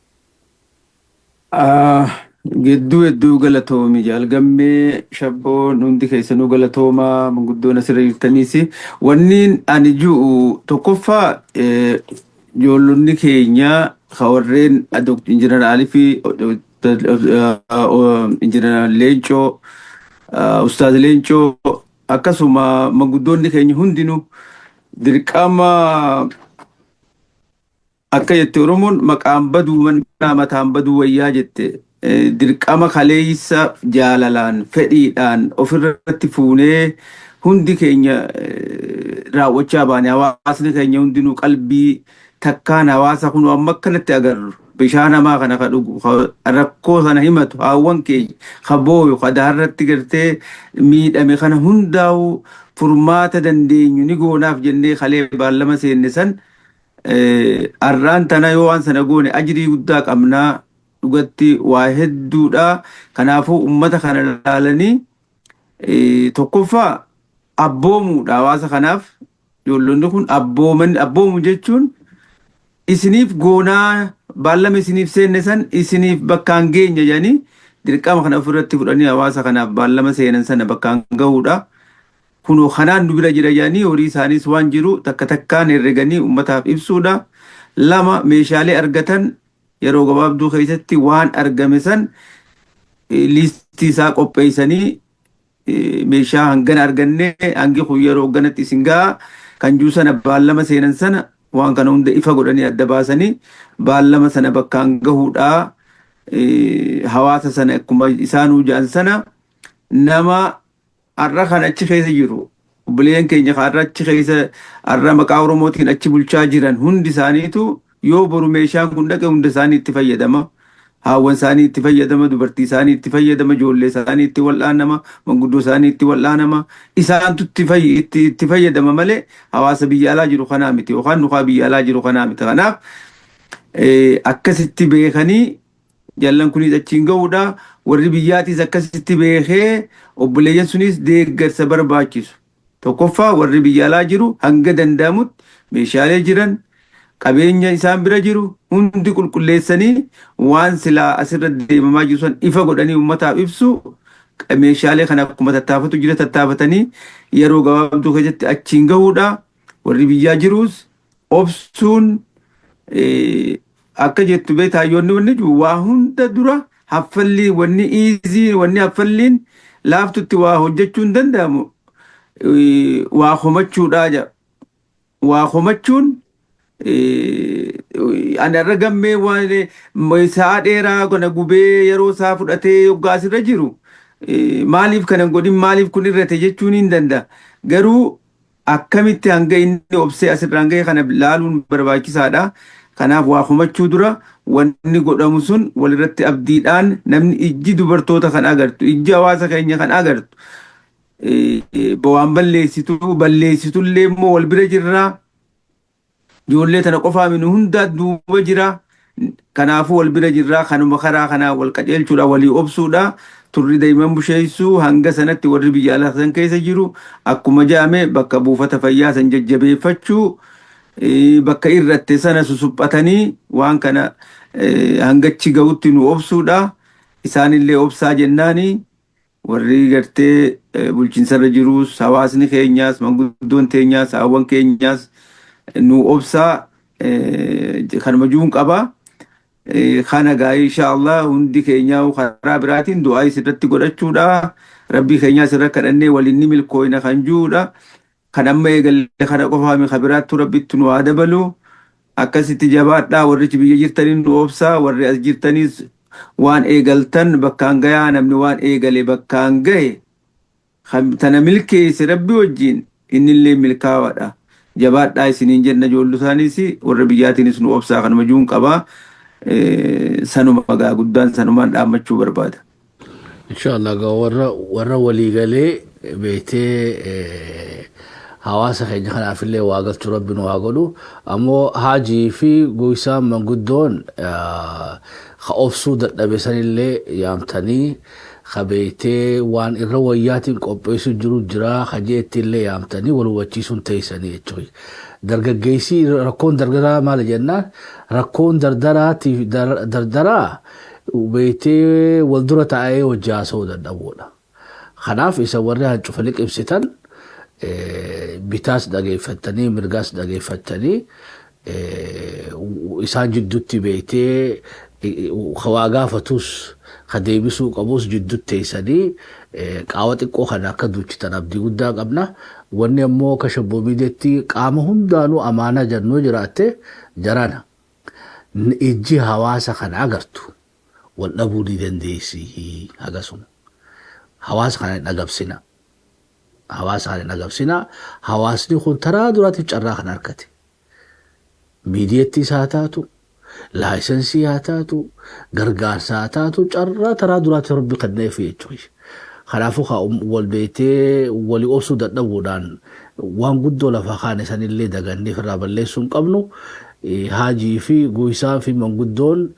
Speaker 11: Gidduu hedduu galatoomi jaalgammee shabboon, hundi keessanuu galatoomaa, manguddoon asirra jirtaniis. Wanni ani ji'u tokkoffaa, ijoollonni keenya ka warreen Injinar Alii fi Injinar Leencoo, Ustaaz Leencoo, akkasuma manguddoonni keenya hundinuu dirqama, akka jette Oromoon, maqaan baduu mannaa mataan baduu wayyaa jette. Dirqama kaleessa jaalalaan fedhiidhaan ofirratti fuunee hundi keenya raawwachaa baane, hawaasni keenya hundinuu qalbii takkaan hawaasa kun amma akkanatti agarru, bishaan hamaa kana ka dhugu, rakkoo sana himatu, haawwan keenya ka booyu, ka daarratti gartee miidhame kana hundaa'u furmaata dandeenyu ni goonaaf jennee kalee baallama seenne san, arraan tana yoo waan sana goone ajrii guddaa qabnaa. Dhugatti waa hedduudha. Kanaafuu ummata kana ilaalanii, tokkoffaa abboomuudha hawaasa kanaaf. Ijoollonni kun abbooman, abboomu jechuun isiniif goonaa, baallama isiniif seenne san isiniif bakkaan geenya jedhanii dirqama kana ofirratti fudhanii hawaasa kanaaf baallama seenan sana bakkaan gahuudha. Kunoo kanaan nu bira jira jedhanii horii isaaniis waan jiru takka takkaan herreganii ummataaf ibsuudha. Lama, meeshaalee argatan yeroo gabaabduu keessatti waan argame san liistii isaa qopheessanii, meeshaa hangana arganne, hangi kun yeroo ganatti isin ga'a kan jiru sana, baallama seenan sana waan kana hunda ifa godhanii adda baasanii baallama sana bakkaan gahuudha. Hawaasa sana akkuma isaanuu jedhan sana, nama har'a kan achi keessa jiru, obboleeyyan keenya har'a achi keessa, har'a maqaa Oromootiin achi bulchaa jiran hundi isaaniitu yoo boru meeshaan kun dhaqe hunda isaanii itti fayyadama. Haawwan isaanii itti fayyadama, dubartii isaanii itti fayyadama, ijoollee isaanii itti wal'aanama, manguddoo isaanii itti wal'aanama. Isaantu itti fayyadama malee hawaasa biyya alaa jiru kanaa miti yookaan nukaa biyya alaa jiru kanaa miti. Kanaaf akkasitti beekanii jallan kunis achiin gahuudha. Warri biyyaatis akkasitti beekee obboleeyyan sunis deeggarsa barbaachisu. Tokkoffaa, warri biyya alaa jiru hanga danda'amutti meeshaalee jiran, qabeenya isaan bira jiru hundi qulqulleessanii, waan silaa asirra deemamaa jiru san ifa godhanii uummataaf ibsu, meeshaalee kana akkuma tattaafatu jira tattaafatanii yeroo gabaabduu keessatti achiin gahuudha. Warri biyyaa jirus obsuun, akka jettu beektaayyoonni wanni jiru waa hunda dura haffalli wanni iizii, wanni haffalliin laaftutti waa hojjechuu hin danda'amu, waa komachuudha jedha. Waa komachuun, ani har'a gammee waan sa'a dheeraa kana gubee yeroo isaa fudhatee yoggaa asirra jiru, maaliif kana hin godhin, maaliif kun irrate jechuun hin danda'a. Garuu akkamitti hanga inni obsee asirraan gahe kana laaluun barbaachisaadha. Kanaaf waa komachuu dura wanni godhamu sun walirratti abdiidhaan, namni ijji dubartoota kan agartu, ijji hawaasa keenya kan agartu, waan balleessitu balleessitullee immoo wal bira jirraa. Ijoollee tana qofaa minu hundaa duuba jira. Kanaafuu wal bira jirraa, kanuma karaa kanaa wal qajeelchuudha, walii obsuudha. Turri daa'imman busheessuu hanga sanatti warri biyya alaa san keessa jiru akkuma jedhame bakka buufata fayyaa san jajjabeeffachuu, bakka irratte sana susuphatanii waan kana hangachi ga'utti nu obsuudha. Isaanillee obsaa jennaani, warri gartee bulchiinsarra jirus, hawaasni keenyaas, manguddoon teenyaas, haawwan keenyaas nu obsaa kanuma juun qaba. Kana gaa insha Allah hundi keenyaa karaa biraatiin du'aa isirratti godhachuudha. Rabbii keenyaa isirra kadhannee waliin ni milkooyna kan jiruudha. Kan amma eegalle kana qofaami, kan biraattu Rabbitti nu haa dabalu. Akkasitti jabaadhaa, warri biyya jirtanii nu obsaa, warri as jirtaniis waan eegaltan bakkaan gayaa. Namni waan eegale bakkaan gahe tana milkeesse Rabbi wajjin innillee milkaawaadha. Jabaadhaa isiniin jenna, ijoollu isaaniis warra biyyaatiinis nu obsaa kanuma juun qabaa. Sanuma gaa guddaan sanumaan dhaammachuu barbaada.
Speaker 9: Inshallah gaa warra waliigalee beetee hawaasa keenya kanaafillee waa galchu Rabbi nu haa godhu. Ammoo Haajii fi Goysaan manguddoon ka obsuu dadhabe sanillee yaamtanii, ka beektee waan irra wayyaatiin qopheessu jiru jira ka jeetti illee yaamtanii wal hubachiisuun teessanii jechuudha. Dargaggeessi rakkoon dardaraa maali jennaan, rakkoon dardaraatiif dardaraa Beektee wal dura taa'ee hojii haasa'uu dadhabuudha. Kanaaf isa warri hancufa liqimsitan bitaas dhageeffattanii, mirgaas dhageeffattanii, isaan jidduutti beektee waa gaafatus ka deebisuu qabus jidduutti teessanii qaawa xiqqoo kana akka duuchitan abdii guddaa qabna. Wanni ammoo akka Shabboo Miidiyaatti qaama hundaanuu amaanaa jennuu jiraatte, jarana ijji hawaasa kana agartu wal dhabuu ni dandeessi hagasuma. Hawaasa kana hin agabsina. Hawaasa kana hin agabsina. Hawaasni kun taraa duraatiif carraa kana argate. Miidiyattis haa taatu, license haa taatu, gargaarsa haa taatu, carraa taraa duraatiif Rabbi kenneef jechuudha. Kanaafuu wal beektee walii obsuu dadhabuudhaan waan guddoo lafa kaane sanillee dagannee irraa balleessuu hin qabnu. Haajii fi Guuyisaa fi manguddoon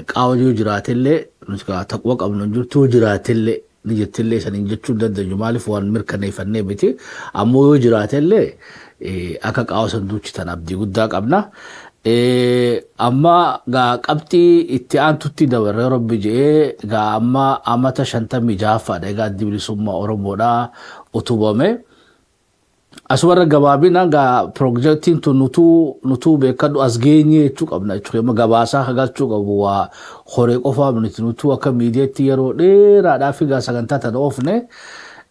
Speaker 9: qaawa yoo jiraatellee, nuti taqwa qabnu hin jirtu, yoo jiraatellee ni jettillee saniin jechuu hin dandeenyu, maaliif waan mirkaneeffannee miti. Ammoo yoo jiraatellee akka qaawa san duuchitan abdii guddaa qabna. Amma gaa qabxii itti aantutti dabarree, Rabbi je'ee, gaa amma amata 56ffaadha egaa Addi Bilisummaa Oromoodhaa utubame. Asumarra gabaabina gaa piroojeektiin tun nutuu beekadhu as geenye jechuu qabna jechuudha. Amma gabaasaa kagalchuu qabu waa horee qofaa miti. Nutuu akka miidiyaatti yeroo dheeraadhaaf egaa sagantaa tana oofne,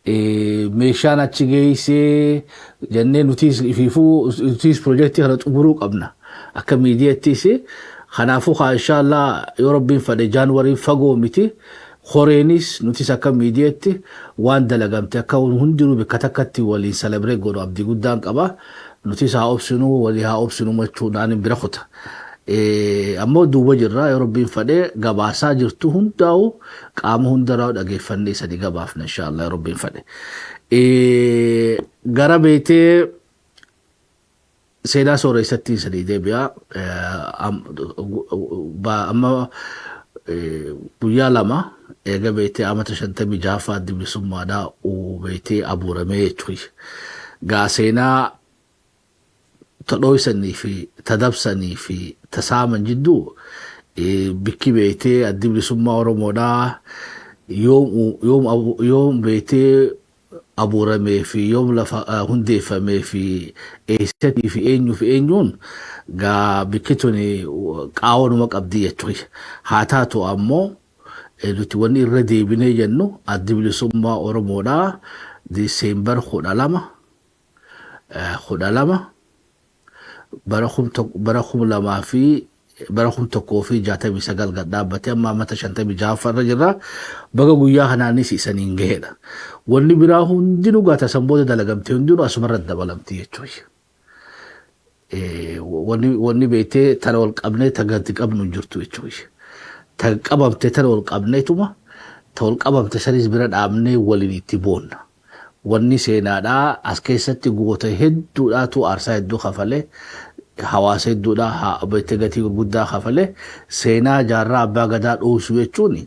Speaker 9: meeshaan achi geessee jennee nutis ifiifuu nutis piroojeektii kana xumuruu qabna akka miidiyaattis. Kanaafuu haa inshaallah yoo Rabbiin fedhe Jaanuwarii fagoo miti. Horeenis nutis akka miidiyaatti waan dalagamte akka hundinuu bakka takkatti waliin celebrate godhu abdii guddaan qaba. Nutis haa obsinu, walii haa obsinu machuudhaan bira kuta. Ammoo duuba jirra, yoo Rabbiin fedhe gabaasaa jirtu hundaa'u qaama hundarraa dhageeffannee sadi gabaafna inshaallah yoo Rabbiin fedhe. Gara beetee seenaa sooressatti sadii deebi'a. Amma guyyaa 2 eega beetee amata 56ffaa Addi Bilisummaadhaa beetee abuuramee jechuudha. Gaa seenaa ta dhoysanii fi ta dabsanii fi ta saaman jidduu bikki beetee Addi Bilisummaa Oromoodhaa yoom beetee abuuramee fi yoom lafa hundeeffamee fi eessatii fi eenyuu fi eenyuun, gaa bikki tuni qaawanuma qabdi jechuudha. Haa taatu ammoo nuti wanni irra deebinee jennu Addi Bilisummaa Oromoodhaa Diseembar 12 12 bara 2000 fi bara 1069 gad dhaabbate. Amma amata 56ffaa irra jirra. Baga guyyaa kanaanis isaniin gahedha. Wanni biraa hundinuu gaata san booda dalagamte hundinuu asumarra dabalamti jechuudha. Wanni beektee tana wal qabnee ta gadi qabnu hin jirtu jechuudha. Ta qabamte tana wal qabneetuma ta wal qabamte sanis bira dhaabnee waliin itti boonna. Wanni seenaadhaa as keessatti goota hedduudhaatu aarsaa hedduu kafalee, hawaasa hedduudhaa beektee gatii gurguddaa kafalee. Seenaa Jaarraa Abbaa Gadaa dhoosuu jechuun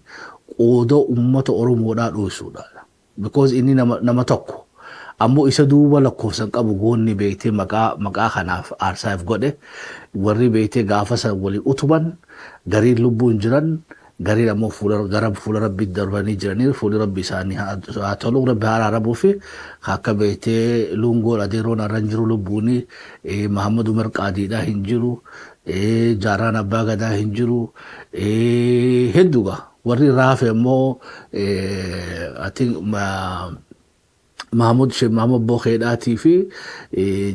Speaker 9: qooda uummata Oromoodhaa dhoossuudha. Because inni nama tokko. Ammoo isa duuba lakkoofsan qabu goonni beektee maqaa kanaaf aarsaaf godhe, warri beektee gaafa san waliin utuban gariin lubbuun jiran, gariin ammoo gara fuula Rabbii darbanii jiranii. Fuulli Rabbi isaanii haa tolu, Rabbi haa araaramuu fi akka beektee Lungoon Adeeroon har'a hin jiru lubbuuni, Mahammad Umar Qaadiidhaa hin jiru, Jaarraan Abbaa Gadaa hin jiru, hedduuga warri irraa hafe ammoo I think Mahmud Sheekh Mahmud Bokeedhaatii fi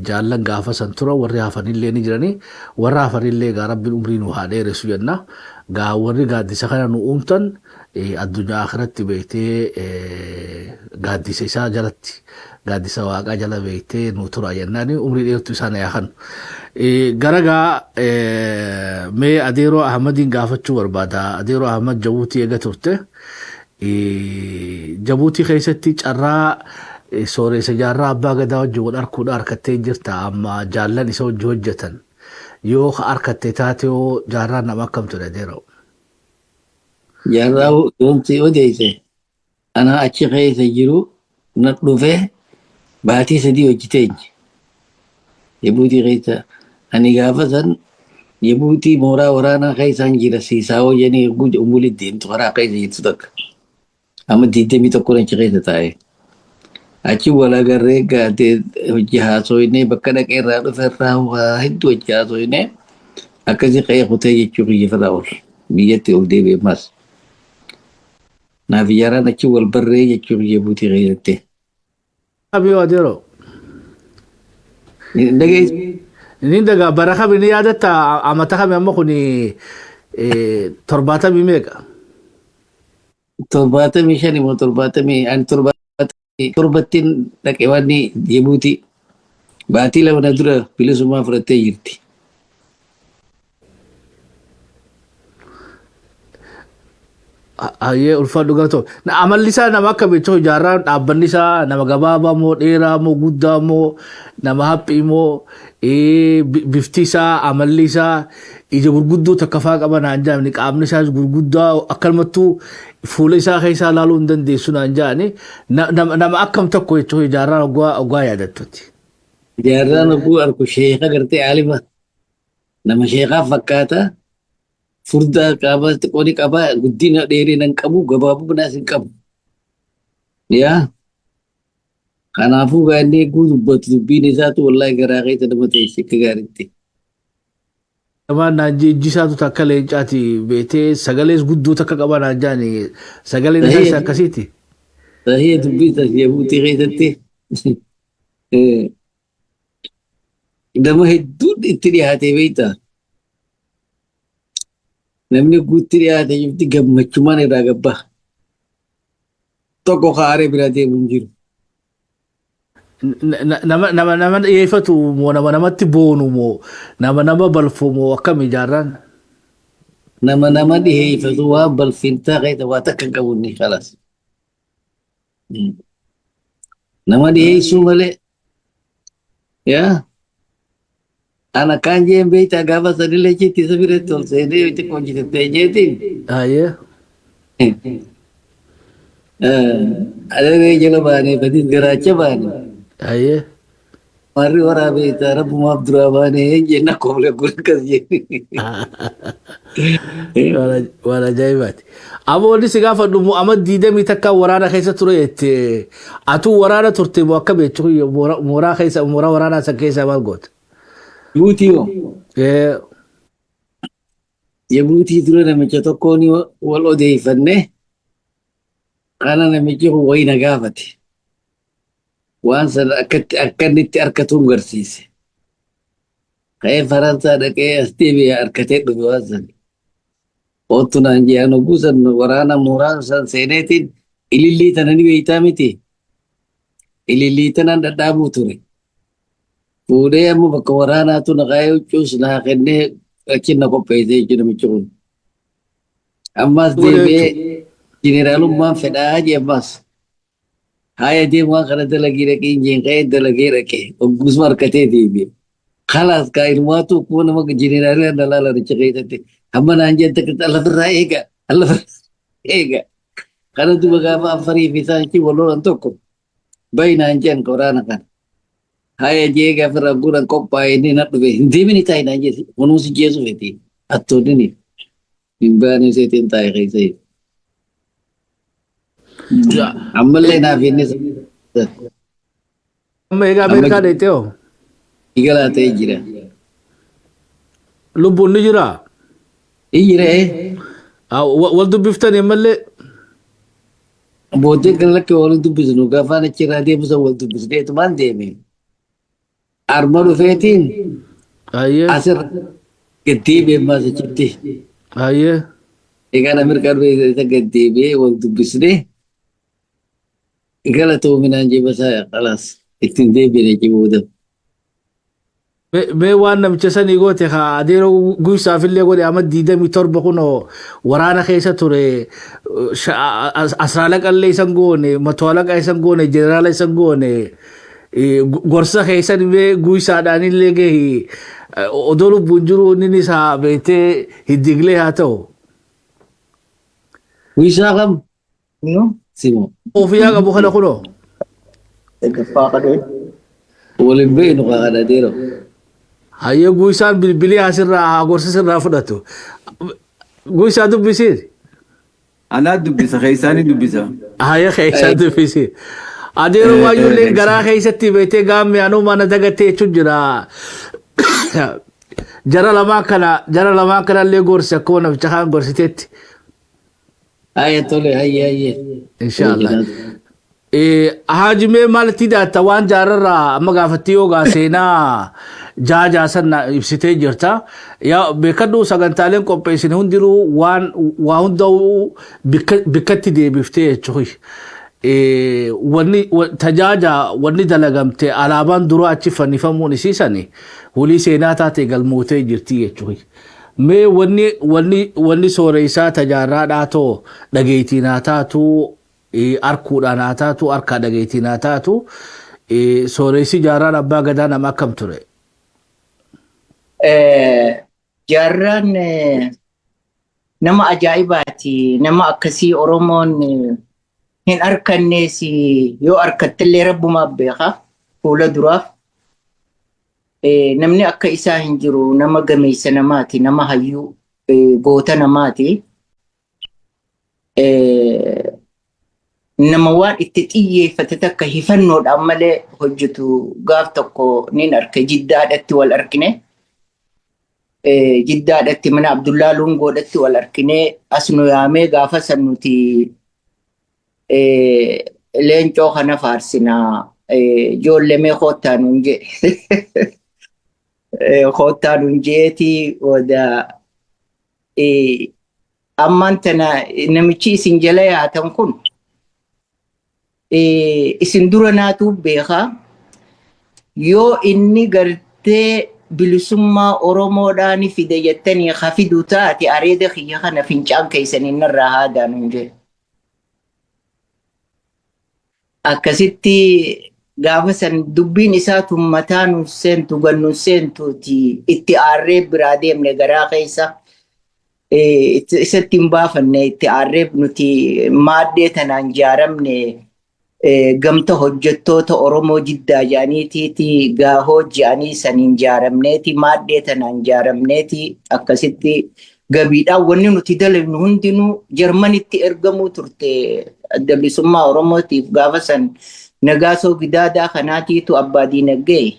Speaker 9: jaallan gaafa san tura warri hafanillee ni jiranii. Warra hafanillee gaa Rabbiin umrii nu haa dheeressu jenna. Gaa warri gaaddisa kana nu uumtan addunyaa akhiratti beektee gaaddisa isaa jalatti, gaaddisa Waaqaa jala beektee nu tura jennaani, umrii dheertuu isaan haa kanu. Gara gaa mee Adeeroo Ahmadiin gaafachuu barbaada. Adeeroo Ahmad, Jabuutii eega turte. Jabuutii keessatti carraa sooressa Jaarraa Abbaa Gadaa wajjin wal arguudha harkattee jirta. Amma jaallan isa wajjin hojjetan yoo ka harkatte taate hoo, Jaarraan nama akkam ture, Adeeroo?
Speaker 8: Jaarraa yoomti odeesse, ana achi keessa jiru na dhufe, baatii 3 hojjeteenye. Jabuutii keessa ani gaafa san Jibuutii mooraa waraanaa keessaan jira siisaawoo jedhanii yogguu umulitti deemtu karaa keessa jirtu takka. Amma 21 achi keessa taa'e. Achi wal agarree gaatee hojii haasoinee bakka dhaqee irraa dhufe irraa waa hedduu hojii haasoinee akkasii qe'ee kutee jechuu kiyya firraa ol biyyatti ol deebi'e ammas. Naaf ijaaraan achi wal barree jechuu kiyya buutii keessatti.
Speaker 9: Kamii adeero?
Speaker 8: Dhageessi.
Speaker 9: Inni dagaa bara kami ni yaadatta amata kami amma kun 70 meeqa?
Speaker 8: 75 moo 70 ani 77ttiin dhaqe waan Jibuutii baatii 2 na dura bilisummaa fudhattee jirti.
Speaker 9: Hayyee ulfaadhu galatoom. Amalli isaa nama akka beektu jaarraan dhaabbanni isaa nama gabaabaa moo dheeraa moo guddaa moo nama haphii moo bifti isaa amalli isaa ija gurguddoo takka faa qaba naan jaamni qaamni isaas gurguddaa akkanumattuu fuula isaa keessaa ilaaluu hin dandeessu naan jaani nama akkam tokko jechuun jaarraan oggaa yaadattutti.
Speaker 8: Jaarraan oguu arku sheeka gartee aalima nama sheekaa fakkaata. Furdaa qaama xiqqoo ni qaba guddina dheerina hin qabu gabaabunas hin qabu. Yaa kanaafuu gaa inni eeguu dubbatu dubbiin isaatu wallaahi garaa keessa nama teessi akka gaariitti.
Speaker 9: Namaan naan jee ijji isaatu takka leencaati beetee sagalees guddoo takka qaba naan jaani sagaleen isaas akkasiiti.
Speaker 8: Sahii dubbii tasii buutii keessatti nama hedduun itti dhiyaatee beektaa. Namni guutti dhiyaate jirti gammachumaan irraa gabbaa. Tokko kaaree bira deemu hin jiru.
Speaker 9: Nama nama dhiyeeffatu moo nama namatti boonu moo nama nama balfu moo akkami jaarraan?
Speaker 8: Nama nama dhiyeeffatu waan balfintaa keessa waa takka hin qabu inni kalas. Nama dhiyeessuu malee. Yaa. Ana kaan jeen beektaa gaafa sanillee jetti isa biratti ol seenee itti hojjetattee jeetiin.
Speaker 9: Ayyee.
Speaker 8: Adaree jala baanee badis garaacha baane.
Speaker 9: Ayyee.
Speaker 8: Warri waraabee isaa rabbumaaf duraa baanee jenna kooblee gurra akkas jenne.
Speaker 9: Waan ajaa'ibaati. Aboo wanni si gaafadhu moo amma 21 waraana keessa ture jette atuu waraana turte moo akka beektu mooraa keessa mooraa waraanaa san keessaa maal goota?
Speaker 8: Jibuutii hoo?
Speaker 9: Ee,
Speaker 8: Jibuutii dura namicha tokkoon wal odeeffanne kana namichi kun wayii na gaafate. Waan sana akkatti akka inni itti harkatuun garsiise. Ka'ee Faransaa dhaqee as deebi'ee harkatee dhufe waan sana. Oottu naan jee an hogguu san waraana mooraa san seeneetiin ilillii tana ni beektaa miti. Ilillii tanaan dhadhaabuu ture. Fuudhee amma bakka waraanaatu na kaa'ee huccuus naa kennee achi na qopheessee jechuudha namichi kun. Ammas deebi'ee jeneraalummaan fedhaa jee ammas. Haaya deem waan kana dalagii dhaqii hin jeen ka'ee dalagee dhaqe hogguusuma harkatee deebi'e. Kalaas kaa ilmaatu akkuma nama jeneraalii na laalan achi keessatti hamma naan jeen takka lafirraa eega lafirraa eega. Kana duba gaafa affarii fi isaan achi wal lolan tokko bayi naan jeen waraana kana. Haaya jee gaafa irraa guuran qophaa'e inni na dhufe hin deemini taa'i naan jee kunuunsi jeesu feti attoonnini hin baane seetiin taa'e keessa. Ammallee naaf inni
Speaker 9: Amma egaa Ameerikaa dheettee hoo?
Speaker 8: Galaa ta'ee jira.
Speaker 9: Lubbuun ni jiraa?
Speaker 8: Ni jira ee.
Speaker 9: Wal dubbiftanii ammallee?
Speaker 8: Booddee kan lakki wal dubbisnu gaafaan achirraa deemu san wal dubbisneetumaan deeme. Arma dhufeetiin
Speaker 9: Ayyee.
Speaker 8: asirra gad deebi'e ammaas achitti.
Speaker 9: Ayyee.
Speaker 8: Egaan Ameerikaa dhufee isa gad deebi'ee wal dubbisnee galatoominaan jebasaa khalaas ittiin deebi'e achi booda.
Speaker 9: Mee waan namicha sanii goote kaa adeeroo guysaafillee godhe amma 27 kunoo waraana keessa ture asraalaqallee isan goone matoalaqa isan goone jeneraala isan goone gorsa keessan mee guysaadhaanillee gahi odoo lubbuun jiru inni isaa beektee hiddiglee haa ta'u.
Speaker 8: Guysaa kam? Simo.
Speaker 9: Ofiyaa qabu kana kunoo.
Speaker 8: Waliin beeknu kaa kana adeeroo.
Speaker 9: Hayyee, Guusaan bilbilii asirraa haa gorsa sirraa fudhatu. Guusaa dubbisiin.
Speaker 11: Anaa dubbisa, keessaanii dubbisa.
Speaker 9: Hayyee, keessaa dubbisiin. Adeeroo waayyuullee garaa keessatti beektee gaammee anuu mana dagattee jechuun jira. Jara lamaan kanallee gorsi akkuma namicha kaan gorsiteetti.
Speaker 8: Hayyee, tole, hayyee, hayyee.
Speaker 9: Inshaallah. Haajimee, maalitti daatta waan jaararraa amma gaafattii yoogaa seenaa jaajaa sana ibsitee jirta. Yaa beekadhu, sagantaaleen qopheessine hundinuu waan waa hunda'uu bikkatti deebiftee jechuudha. Wanni tajaaja wanni dalagamte alaabaan dura achi fannifamuun isiisani hulii seenaa taate galmootee jirti jechuudha. Mee wanni sooreessaa tajaarraa dhaatoo dhageettiin haa taatu, arkuudhaan haa taatu, harkaa dhageettiin haa taatu, sooressi Jaarraan Abbaa Gadaa nama akkam ture?
Speaker 10: Jaarraan nama ajaa'ibaati. Nama akkasii Oromoon hin arkannees, yoo arkattillee rabbumaaf beeka fuula duraaf. Namni akka isaa hin jiru. Nama gameessa namaati, nama hayyuu, goota namaati. Nama waan itti xiyyeeffate takka hifannoodhaan malee hojjetu. Gaaf tokko nin arke, Jiddaadhatti wal argine. Jiddaadhatti mana Abdullaa Lungoodhatti wal argine. As nu yaamee, gaafa san nuti leencoo kana faarsinaa, ijoollee mee koottaa nuun jedhe. Koottaa nuun jeeti booda ammaan tana namichi isin jala yaatan kun isin dura naatu beekaa, yoo inni gartee bilisummaa Oromoodhaan fide jettanii ka fidu taate, areeda kiyya kana fincaan keessanii narraa haadaa nuun jedhe. Akkasitti gaafa san dubbiin isaa tun mataa nu seentu gannu seentuuti, itti aarree biraa deemne. Garaa keessa isatti hin baafanne, itti aarree. Nuti maaddee tanaan jaaramne, gamta hojjettoota Oromoo Jiddaa jedhaniitiiti, gaahoo jedhanii saniin jaaramneeti, maaddee tanaan jaaramneeti. Akkasitti gabiidhaan wanni nuti dalagnu hundinuu Jarmanitti ergamuu turte Adda Bilisummaa Oromootiif. Gaafa san Nagaasoo Gidaadaa kanaatiitu abbaa diinagdee.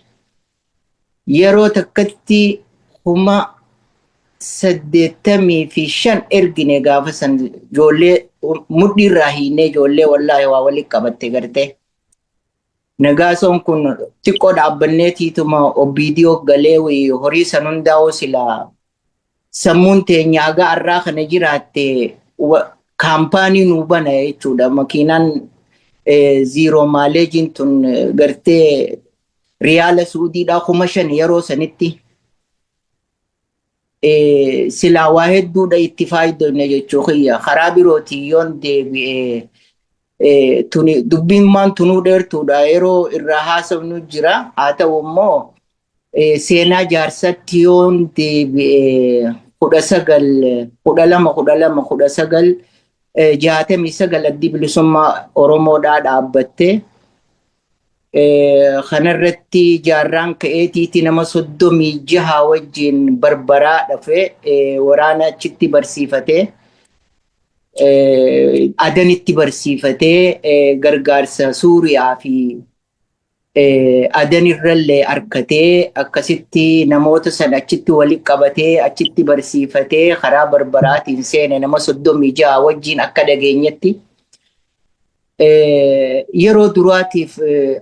Speaker 10: Yeroo takkatti 85,000 ergine. Gaafa san ijoollee mudhii irraa hiinee, ijoollee wallaahi waa walitti qabatte gartee. Nagaasoon kun xiqqoo dhaabbanneetiituma OPDO galee horii san hundaa'uu silaa sammuun teenya haga har'aa kana jiraatte kaampaanii nuu bana jechuudha. Makiinaan zero mileageiin tun gartee riyaala Suudiidhaa 5,000 yeroo sanitti. Silaa waa hedduudha itti faayidonne jechuu kiyya. Karaa birootiin yoon deebi'e, tuni dubbiin maan tunuu dheertuudha, yeroo irraa haasofnu jira. Haa ta'u immoo seenaa jaarsatti yoon deebi'e, 1912 12 1969 Addi Bilisummaa Oromoodhaa dhaabbatte. Kanarratti jaarraan ka'eetiiti nama 36 wajjin Barbaraa dhafe, waraana achitti barsiifatee, Adanitti barsiifatee, gargaarsa Suuriyaa fi Adanirrallee harkatee, akkasitti namoota san achitti walitti qabatee, achitti barsiifatee, karaa Barbaraatiin seene nama 36 wajjin akka dhageenyetti. Yeroo duraatiif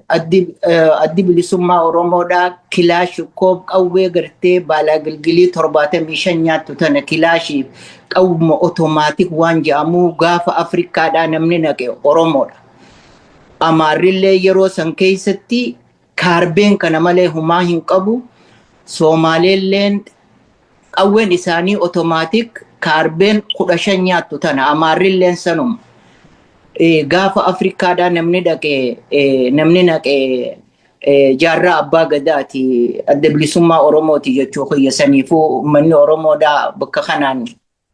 Speaker 10: Addi Bilisummaa Oromoodhaa kilaashikoof qawwee gartee baalaa gilgilii 75 nyaattu tana, kilaashii qawwuma automatic waan jedhamu gaafa Afrikaadhaa namni naqe Oromoodha. Amaarrillee yeroo san keessatti kaarbeen kana malee humaa hin qabu. Soomaaleelleen qawween isaanii automatic kaarbeen 15 nyaattu tana, Amaarrilleen sanuma. Gaafa Afrikaadhaa namni dhaqe, namni naqe Jaarraa Abbaa Gadaati, Adda Bilisummaa Oromooti jechuu kiyya. Saniifuu uummanni Oromoodhaa bakka kanaan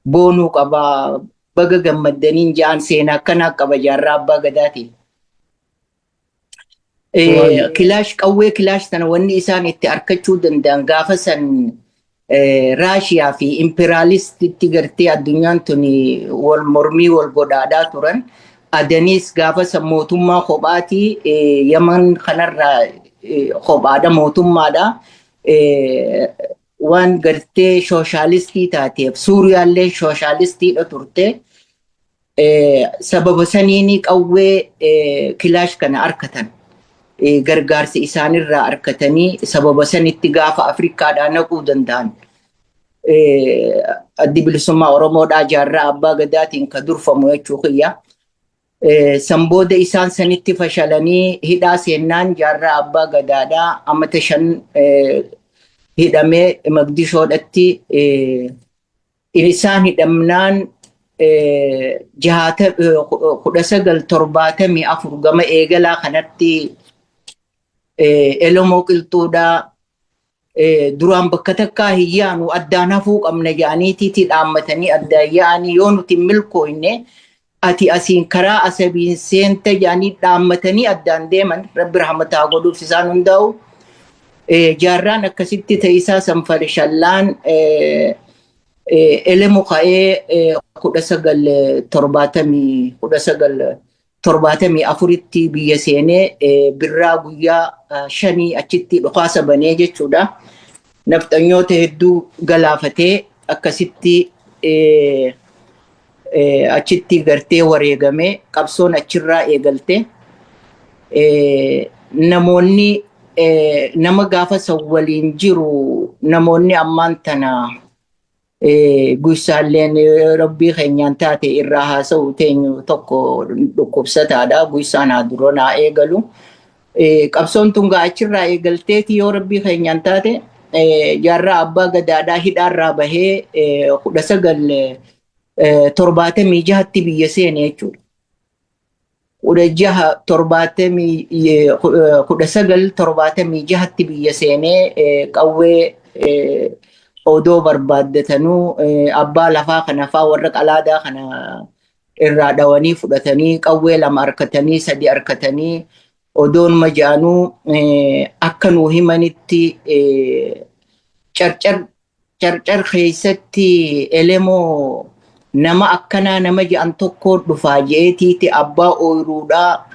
Speaker 10: boonuu qaba. Baga gammaddaniin ja'an, seenaa akkanaa qaba Jaarraa Abbaa Gadaati. Kilaash, qawwee kilaash tana wanni isaan itti arkachuu danda'an gaafa san Raashiyaa fi imperaalistitti gartee addunyaan tuni wal mormii wal godhaadhaa turan. Adaniis gaafa san mootummaa kophaatii, Yaman kanarraa kophaadha, mootummaadha. Waan gartee sooshaalistii taateef, Suuriyaallee sooshaalistiidha turte. Sababa saniini qawwee kilaash kana arkatan. Gargaarsi isaanirraa arkatanii sababa sanitti gaafa Afrikaadhaa naquu danda'an. Addi Bilisummaa Oromoodhaa Jaarraa Abbaa Gadaatiin ka durfamu jechuu kiyya. San booda isaan sanitti fashalanii hidhaa seennaan, Jaarraa Abbaa Gadaadhaa amata 5 hidhamee Magdishoodhatti. Isaan hidhamnaan 1974 gama eegalaa kanatti Elemoo Qilxuudhaa duraan bakka takkaa hin yaanu, addaan hafuu qabna jedhaniitiiti dhaammatanii addaan yaa'anii, yoo nuti hin milkooyne ati asiin karaa Asabiin seenta jedhanii dhaammatanii addaan deeman. Rabbi rahmataa godhuuf isaan hundaa'u. Jaarraan akkasitti ta'isaa sanfale shallaan Elemo ka'ee 1974tti biyya seenee, birraa guyyaa 5 achitti dhukaasa banee jechuudha. Nafxanyoota hedduu galaafatee akkasitti achitti gartee wareegamee, qabsoon achirraa eegalte. Namoonni nama gaafa san waliin jiru, namoonni ammaan tana Guysaalleen rabbii keenyaan taate irraa haasa'u teenyu tokko dhukkubsataadha. Guysaan haa dura naa eegalu. Qabsoon tun gaa achirraa eegalteeti. Yoo rabbii keenyaan taate, Jaarraa Abbaa Gadaadhaa hidhaarraa bahee 1976tti biyya seene jechuudha. 16 70, 1976tti biyya seenee, qawwee odoo barbaaddatanuu abbaa lafaa kana faa warra qalaadaa kana irraa dhawanii fudhatanii, qawwee lama harkatanii, sadi harkatanii, odoon maja'anuu akka nuu himanitti Carcar, Carcar keessatti Elemoo nama akkanaa nama je'an tokko dhufaa je'eetiiti abbaa ooyiruudhaa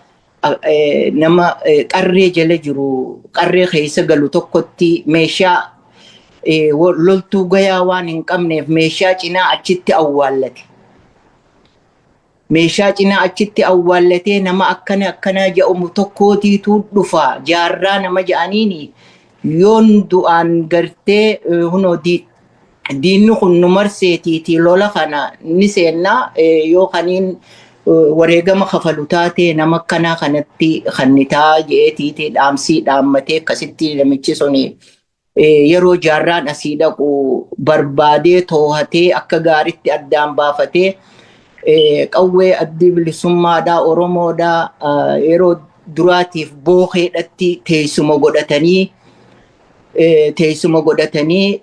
Speaker 10: nama qarree jala jiru, qarree keessa galu tokkotti meeshaa loltuu gayaa waan hin qabneef meeshaa cinaa achitti awwaallate. Meeshaa cinaa achitti awwaallatee, nama akkana akkanaa jedhamu tokkootiitu dhufa, Jaarraa nama jedhaniini, yoon du'aan gartee hunoo diinni kun nu marseetiiti lola kana ni seennaa, yoo kaniin wareegama kafalu taate nama akkanaa kanatti kannitaa je'eetiiti dhaamsii dhaammatee, akkasitti namichi suni yeroo Jaarraan asii dhaqu barbaadee toohatee akka gaaritti addaan baafatee, qawwee Addi Bilisummaadhaa Oromoodhaa yeroo duraatiif Bookeedhatti teessuma godhatanii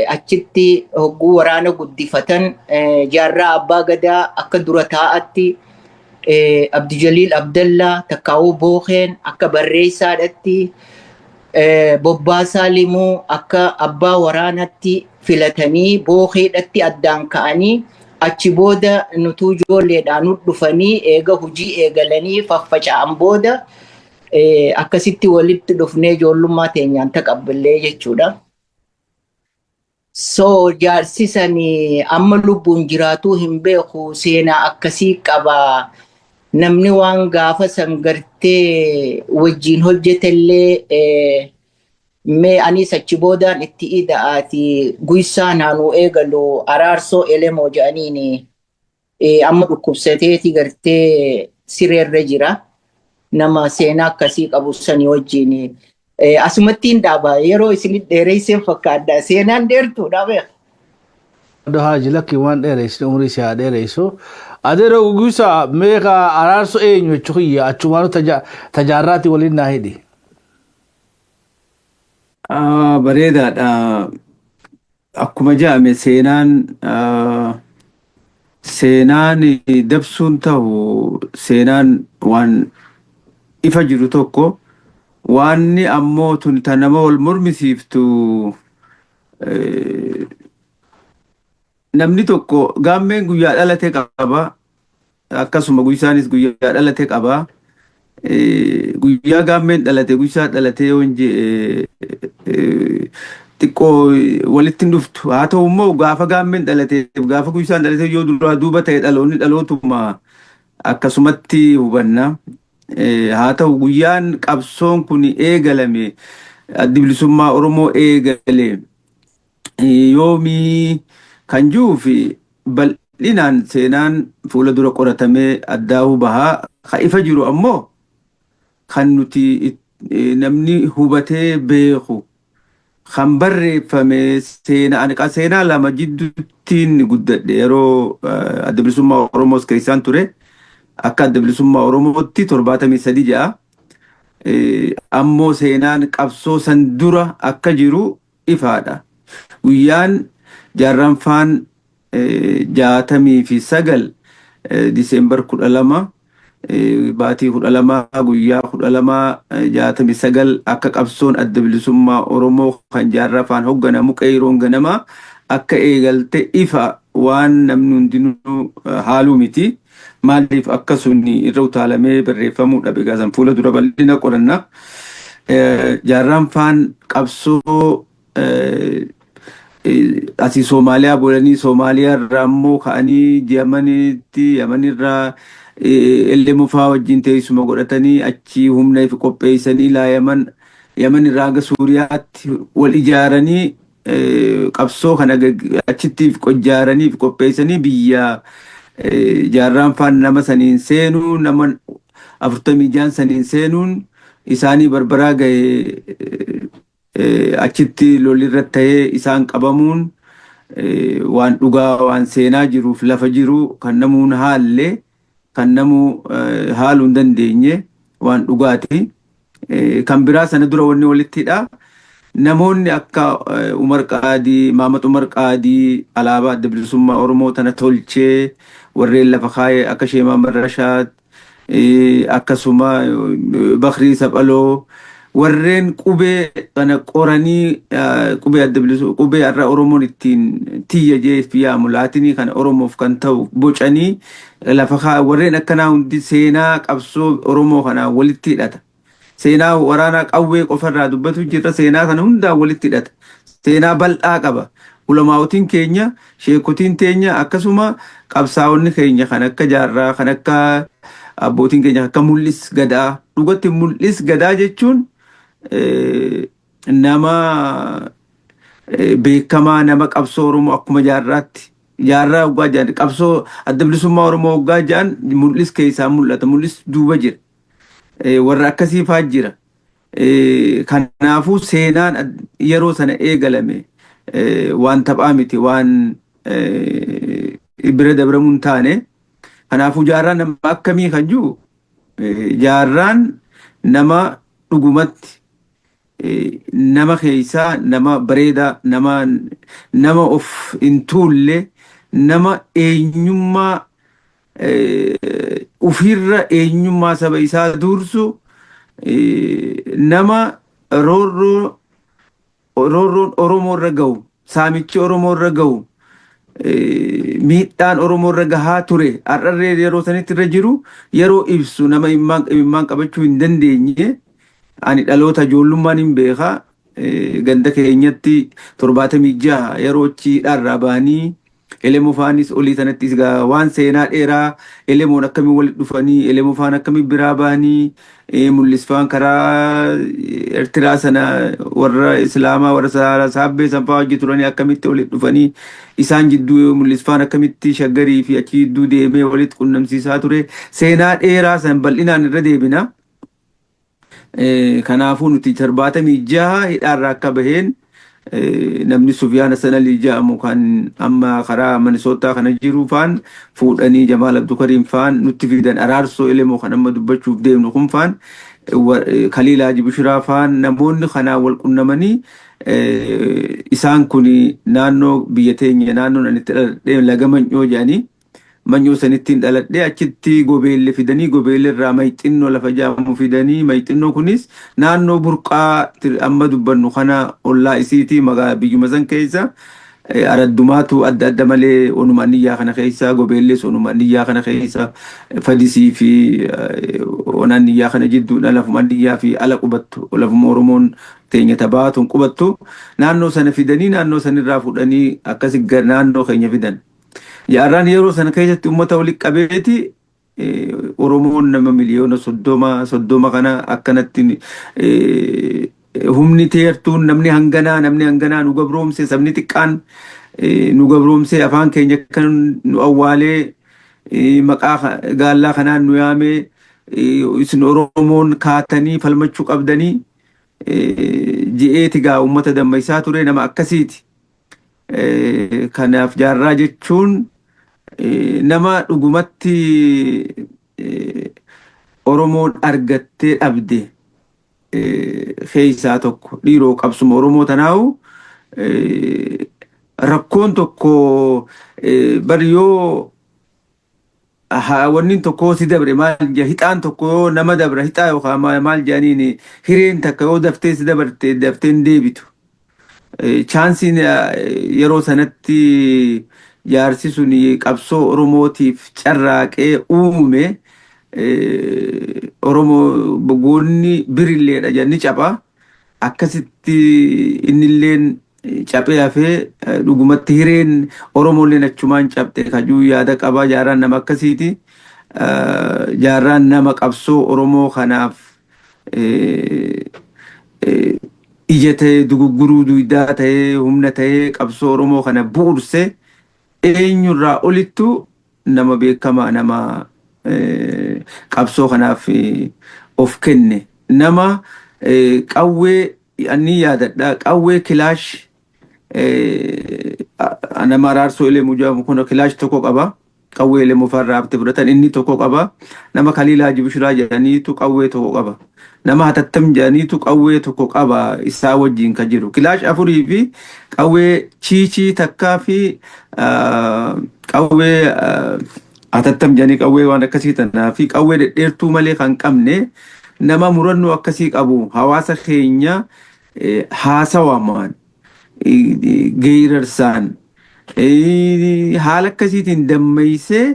Speaker 10: achitti hogguu waraana guddifatan, Jaarraa Abbaa Gadaa akka dura taa'atti, Abdijaliil Abdallaa takkaawuu Bookeen akka barreessaadhatti, Bobbaasaa Limuu akka abbaa waraanatti filatanii, Bookeedhatti addaan ka'anii, achi booda nutuu ijoolleedhaan nu dhufanii eega hojii eegalanii faffaca'an booda akkasitti walitti dhufnee ijoollummaa teenyaan taqabballee jechuudha. So jaarsi sani amma lubbuun jiraatuu hin beeku, seenaa akkasii qaba. Namni waan gaafa san gartee wajjin hojjetellee mee anis achi boodaan itti ida'aati, Guysaan haanuu eegalu, Araarsoo Elemoo jedhaniini, amma dhukkubsateeti gartee sireerra jira. Nama seenaa akkasii qabu sanii wajjin. Asumatti hin dhaaba, yeroo isin dheereesseen fakkaadha. Seenaan dheertuudha beeka.
Speaker 9: Haaji, lakki, waan dheereessine, umurii si haa dheeressu. Adeero Gugisa, meeqa Araarso eenyu jechuu kiyya, achumaanu tajaarraati waliin naa hidhi.
Speaker 11: Bareedaadha. Akkuma jedhame seenaan dabsuun ta'u, seenaan waan ifa jiru tokko. Waanni ammoo tun ta nama wal mormisiiftu, namni tokko Gaammeen guyyaa dhalate qaba. Akkasuma Guysaanis guyyaa dhalate qaba. Guyyaa Gaammeen dhalate, Guysaa dhalate yoo hin jee xiqqoo walitti hin dhuftu. Haa ta'u immoo gaafa Gaammeen dhalate, gaafa Guysaan dhalate yoo duraa duuba ta'e, dhaloonni dhalootuma akkasumatti hubanna. Haa ta'u, guyyaan qabsoon kun eegalame, Addi Bilisummaa Oromoo eegale yoomii kan jiruu fi bal'inaan seenaan fuula dura qoratamee addaa'uu bahaa. Ka ifa jiru ammoo kan nuti namni hubatee beeku kan barreeffame seenaa. Ani seenaa lama jidduuttiin guddadhe. Yeroo Adda Bilisummaa Oromoos keessaan ture, akka Adda Bilisummaa Oromootti 73 ja'a. Ammoo seenaan qabsoo san dura akka jiru ifaadha. Guyyaan jaarranfaan 69 Diseembar 12, baatii 12, guyyaa 12, 69 akka qabsoon Adda Bilisummaa Oromoo kan jaarrafaan hoogganamu qeeyroon ganamaa akka eegalte ifa, waan namni hundinuu haaluu miti. Maaliif akka sun irra utaalamee barreeffamuu dhabe gaasan fuula dura bal'ina qoranna. Jaarraan faan qabsoo asii Soomaaliyaa bulanii, Soomaaliyaa irraa immoo ka'anii Yamanitti, Yamanirraa Ellemoo fa'aa wajjin teessuma godhatanii, achii humna ifi qopheessanii laa Yaman, Yaman irraa hanga Suuriyaatti wal ijaaranii, qabsoo kana achitti ijaaranii fi qopheessanii, biyya jaarraan faan nama saniin seenuu, nama 46 saniin seenuun isaanii Barbaraa gahe, achitti lolli irratti ta'ee isaan qabamuun waan dhugaa, waan seenaa jiruuf lafa jiru kan namuun haalle, kan namuu haaluu hin dandeenye, waan dhugaati. Kan biraa sana dura wanni walitti hidha. Namoonni akka Umar Qaadii, Maamad Umar Qaadii alaabaa Adda Bilisummaa Oromoo tana tolchee warreen lafa kaayee, akka Sheemaa Muhammad Rashaad, akkasuma Bakrii Saphaloo, warreen qubee kana qoranii, qubee adda bilisuu, qubee har'a Oromoon ittiin tiyya jeef yaamu, laatinii kana Oromoof kan ta'u bocanii lafa kaa'an, warreen akkanaa hundi seenaa qabsoo Oromoo kanaa walitti hidhata. Seenaa waraanaa qawwee qofarraa dubbatu jirra, seenaa kana hundaan walitti hidhata. Seenaa bal'aa qaba. Ulamaa'otiin keenya, sheekotiin teenya, akkasuma qabsaa'onni keenya kan akka Jaarraa, kan akka abbootiin keenya akka Mul'is Gadaa. Dhugatti Mul'is Gadaa jechuun nama beekamaa, nama qabsoo Oromoo akkuma Jaarraatti. Jaarraa waggaa jedhan, qabsoo Adda Bilisummaa Oromoo waggaa jedhan, Mul'is keessaa mul'ata. Mul'is duuba jira. Warra akkasii fa'aa jira. Kanaafuu seenaan yeroo sana eegalame waan taphaa miti, waan bira dabramuu hin taane. Kanaafuu Jaarraan nama akkamii kan jiru, Jaarraan nama dhugumatti nama keessaa nama bareedaa, nama of hin tuulle, nama eenyummaa ofirra eenyummaa saba isaa dursu, nama roorroo roorroon Oromoo irra gahu, saamichi Oromoo irra gahu, miidhaan Oromoo irra gahaa ture, har'arree yeroo sanitti irra jiru yeroo ibsu nama imimmaan qabachuu hin dandeenye. Ani dhaloota ijoollummaan hin beekaa. Ganda keenyatti 76 yeroo achi hidhaarraa bahanii Elemoo faanis olii sanattis gaa waan seenaa dheeraa, Elemoon akkamiin walitti dhufanii, Elemoo faan akkamiin biraa bahanii, Mul'isfaan karaa Eertiraa sana warra Islaamaa warra Saabbee sanfaa hojii turanii akkamitti walitti dhufanii, isaan jidduu Mul'isfaan akkamitti Shaggarii fi achi jidduu deemee walitti qunnamsiisaa ture, seenaa dheeraa san bal'inaan irra deebina. Kanaafuu nuti 76 hidhaarraa akka baheen namni Sufyaan Hassan Ali jedhamu kan amma karaa Minisootaa kana jiru faan fuudhanii, Jamaal Abdukariim faan nutti fidan, Araarsoo Elemoo kan amma dubbachuuf deemnu kun faan, Kaliil Haji Bishiraa faan, namoonni kanaa wal qunnamanii, isaan kun naannoo biyya teenya, naannoon ani itti dhaladhe Laga Manyoo jedhanii. Manyoo sanittiin dhaladhee, achitti Gobeelle fidanii, Gobeelle irraa Mayxinnoo lafa jaamu fidanii. Mayxinnoo kunis naannoo burqaa amma dubbannu kana ollaa isiiti, magaa biyyuma san keessa araddumaatu adda adda malee onuma niyyaa kana keessa, Gobeellees onuma niyyaa kana keessa, Fadisii fi onaan niyyaa kana jidduudha, lafuma niyyaa fi ala qubattu, lafuma Oromoon teenya tabaatuun qubattu. Naannoo sana fidanii, naannoo sanirraa fudhanii akkasi naannoo keenya fidan. Jaarraan yeroo sana keessatti uummata walitti qabeeti, Oromoon nama miliyoona 30 30 kana akkanatti humni teertuun namni hanganaa nu gabroomse, sabni xiqqaan nu gabroomse, afaan keenya kan nu awwaalee, maqaa gaallaa kanaan nu yaamee, isin Oromoon kaatanii falmachuu qabdanii ji'eeti gaa uummata dammaysaa ture, nama akkasiiti. Kanaaf Jaarraa jechuun nama dhugumatti Oromoon argattee dhabde keessaa tokko. Dhiiroo, qabsuma Oromoo tanaa'u rakkoon tokko bari yoo wanni tokko si dabre, maal jedha, hixaan tokko yoo nama dabra, hixaa yookaan maal jedhaniin, hireen takka yoo daftee si dabarte daftee hin deebitu. Chaansiin yeroo sanatti jaarsi sun qabsoo Oromootiif carraaqee uume, Oromoo goonni birilleedha jedhani capha. Akkasitti innilleen caphee hafee, dhugumatti hireen Oromoolleen achumaan cabxe kajuu yaada qabaa. Jaarraan nama akkasiiti. Jaarraan nama qabsoo Oromoo kanaaf ija ta'ee, dugugguruu duydaa ta'ee, humna ta'ee, qabsoo Oromoo kana bu'uurse, eenyurraa olittu nama beekamaa, nama qabsoo kanaaf of kenne, nama qawwee ani yaadadha, qawwee kilaash nama Araarsoo Elemuu jedhamu kun kilaash tokko qaba. Qawwee Elemuu farraa hafte fudhatan, inni tokko qaba. Nama Kaliilaa Jibishiraa jedhaniitu qawwee tokko qaba. Nama Hatattam jedhaniitu qawwee tokko qaba isaa wajjin kan jiru. Kilaash afurii fi qawwee chiichii takkaa fi qawwee Hatattam jedhanii, qawwee waan akkasii tanaa fi qawwee dhedheertuu malee kan qabne, nama murannoo akkasii qabu, hawaasa keenya haasawamaan, geerarsaan, haala akkasiitiin dammaysee,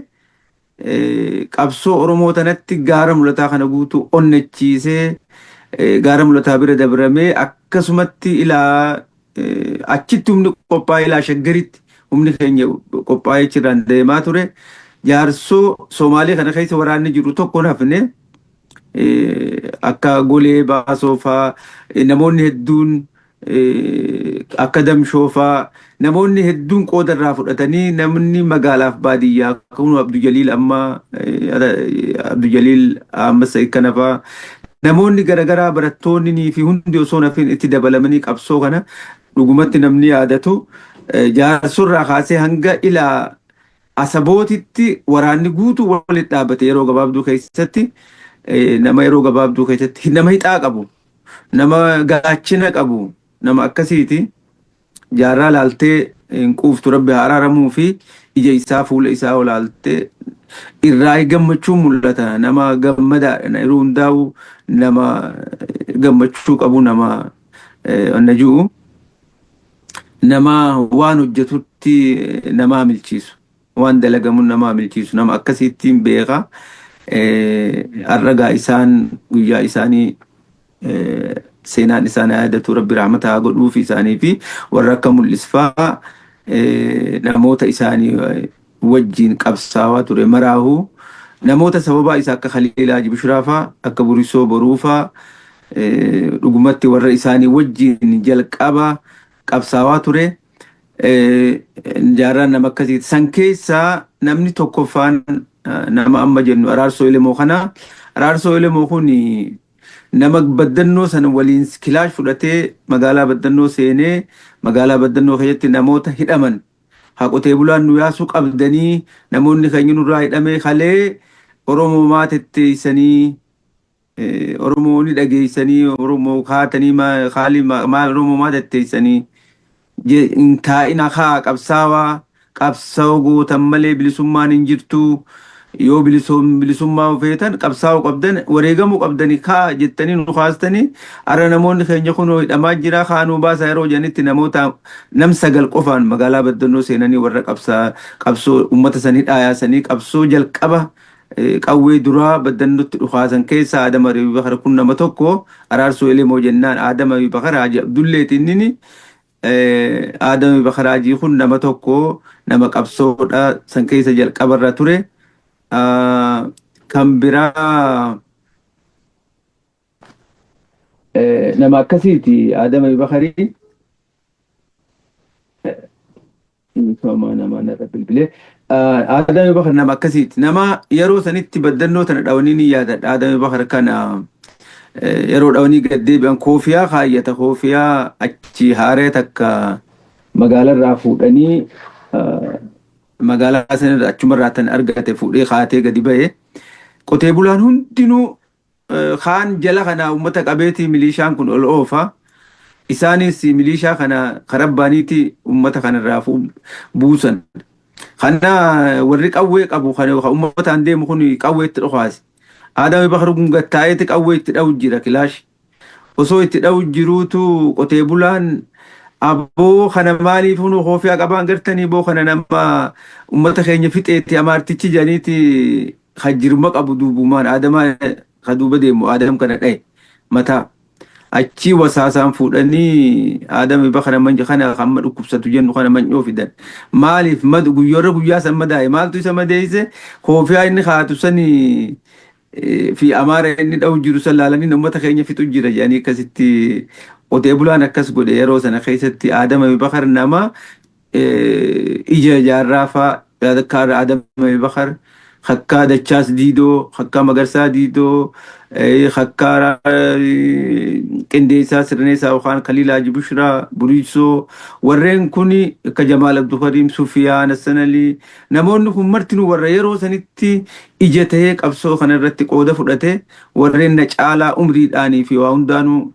Speaker 11: qabsoo Oromoo tanatti gaara mul'ataa kana guutuu onnachiisee, gaara mul'ataa bira dabramee, akkasumatti ilaa achitti humni qophaa'ee, ilaa Shaggaritti humni keenya qophaa'ee achirraan deemaa ture. Jaarsoo Somaalee kana keessa waraanni jiru tokko hafne, akka Golee Baasoo faa, namoonni hedduun, akka Damshoo faa, namoonni hedduun qooda irraa fudhatanii, namni magaalaaf baadiyyaa kun Abdujaliil, amma Abdujaliil amma kana faa, namoonni garaagaraa, barattoonni fi hundi osoo nafin itti dabalamanii qabsoo kana dhugumatti namni yaadatu, Jaarsorraa kaasee hanga ilaa Asabootitti waraanni guutuu walitti dhaabbate yeroo gabaabduu keessatti, nama yeroo gabaabduu keessatti nama hixaa qabu, nama gaachina qabu, nama akkasiiti. Jaarraa laaltee hin quuftu. Rabbi haa araaramuu fi ija isaa, fuula isaa olaaltee irraa gammachuun mul'ata. Nama gammadaadha yeroo hundaa'u, nama gammachuu qabu, nama na ji'u, nama waan hojjetutti nama milchiisu, waan dalagamu nama milchiisu, nama akkasiittiin beeka. Har'a isaan guyyaa isaanii seenaan isaan yaadatu, Rabbi rahmata haa godhuuf isaanii fi warra akka Mul'isfaa, namoota isaanii wajjin qabsaawaa ture maraahuu, namoota sababaa isaa akka Khaliilaa Jibishiraafaa, akka Burisoo Boruufaa, dhugumatti warra isaanii wajjin jalqaba qabsaawaa ture. Jaarraan nama akkasiiti. San keessaa namni tokkoffaan nama amma jennu Araarsoo Elemoo kana. Araarsoo Elemoo kun nama Baddannoo sana waliin kilaash fudhatee magaalaa Baddannoo seenee, magaalaa Baddannoo keessatti namoota hidhaman, haa qotee bulaan nu yaasuu qabdanii, namoonni keenya nurraa hidhamee, kalee Oromoo maatetteessanii, Oromoo ni dhageessanii, Oromoo kaatanii, maal Oromoo maatetteessanii hin taa'ina, kaa qabsaawaa. Qabsoo gootan malee bilisummaan hin jirtu. Yoo bilisummaa feetan qabsaa'uu qabdan, wareegamuu qabdanii kaa jettanii nu kaastanii, har'a namoonni keenya kun hidhamaa jira, kaanuu baasaa yeroo jedhanitti namoota nam 9 qofaan magaalaa Baddannoo seenanii warra qabsoo uummata sanii dhaayaasanii qabsoo jalqaba qawwee duraa Baddannootti dhukaasan keessaa Adam Abubakar kun nama tokko. Araarsoo Elemoo jennaan Adam Abubakar Haji Abdulleeti. Inni Adam Abubakar Hajii kun nama tokko, nama qabsoodha san keessa jalqabarra ture. Kan biraa nama akkasiiti Adam Abubakarii. Nama narra bilbilee. Adam Abubakar nama akkasiiti. Nama yeroo sanitti Baddannoo tana dhawanii ni yaadadha. Adam Abubakar kana yeroo dhawanii gad deebi'an koofiyaa kaayyata. Koofiyaa achi haaree takka magaalarraa fuudhanii, magaalaa sanarra achumarraa tan argate fuudhee kaatee gadi ba'e. Qotee bulaan hundinuu kaan jala kana uummata qabeetii milishaan kun ol oofa. Isaanis milishaa kana karabbaaniiti uummata kanarraa buusan. Kana warri qawwee qabu kan uummataan deemu kun qawwee itti dhokaase. Adam Abubakar kun gattaa'eeti qawwee itti dha'u jira, kilaash. Osoo itti dha'u jiruutu qotee bulaan, "Aboo, kana maaliif nu koofiyaa qabaan gartanii, boo kana nama uummata keenya fixeetti amaartichi," jedhaniiti kan jirma qabu duubumaan Adamaa kan duuba deemu Adam kana dha'e mataa. Achii wasaasaan fuudhanii Adam Abubakar manja kana hamma dhukkubsatu jennu kana manyoo fidan. Maaliif madu guyyoorra guyyaa san madaa'e? Maaltu isa madeesse? Koofiyaa inni kaatu sanii fi amaara inni dha'u jiru san laalanii uummata keenya fixu jira jedhanii akkasitti qotee bulaan akkas godhe. Yeroo sana keessatti Adam Abubakar nama ija jaarraa faa, akka Adam Abubakar, hakkaa Dachaas Diidoo, hakkaa Magarsaa Diidoo, hakkaa Qindeessaa Sirneessaa yookaan Kaliil Haji Bushraa Buriisoo, warreen kun akka Jamaal Abdulkariim, Sufiyaan Hassanalii, namoonni kun martinuu warra yeroo sanitti ija tahee qabsoo kana irratti qooda fudhate, warreen na caalaa umriidhaanii fi waa hundaanuu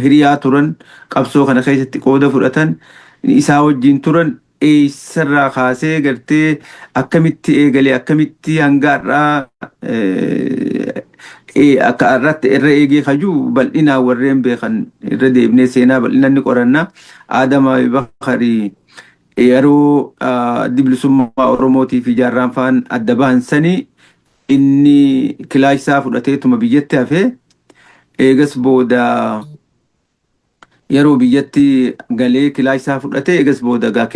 Speaker 11: hiriyaa turan, qabsoo kana keessatti qooda fudhatan, isaa wajjin turan. Eessarraa kaasee gartee akkamitti eegalee, akkamitti hanga har'aa akka har'aatti irra eegee kajuu bal'inaan warreen beekan irra deebinee seenaa bal'inaan ni qoranna. Adam Abubakarii yeroo addi bilisummaa Oromootii fi jaarraan faan adda bahan sanii inni kilaashaa fudhateetuma biyyatti hafee, eegas booda yeroo biyyatti galee kilaashaa fudhatee, eegas booda gaa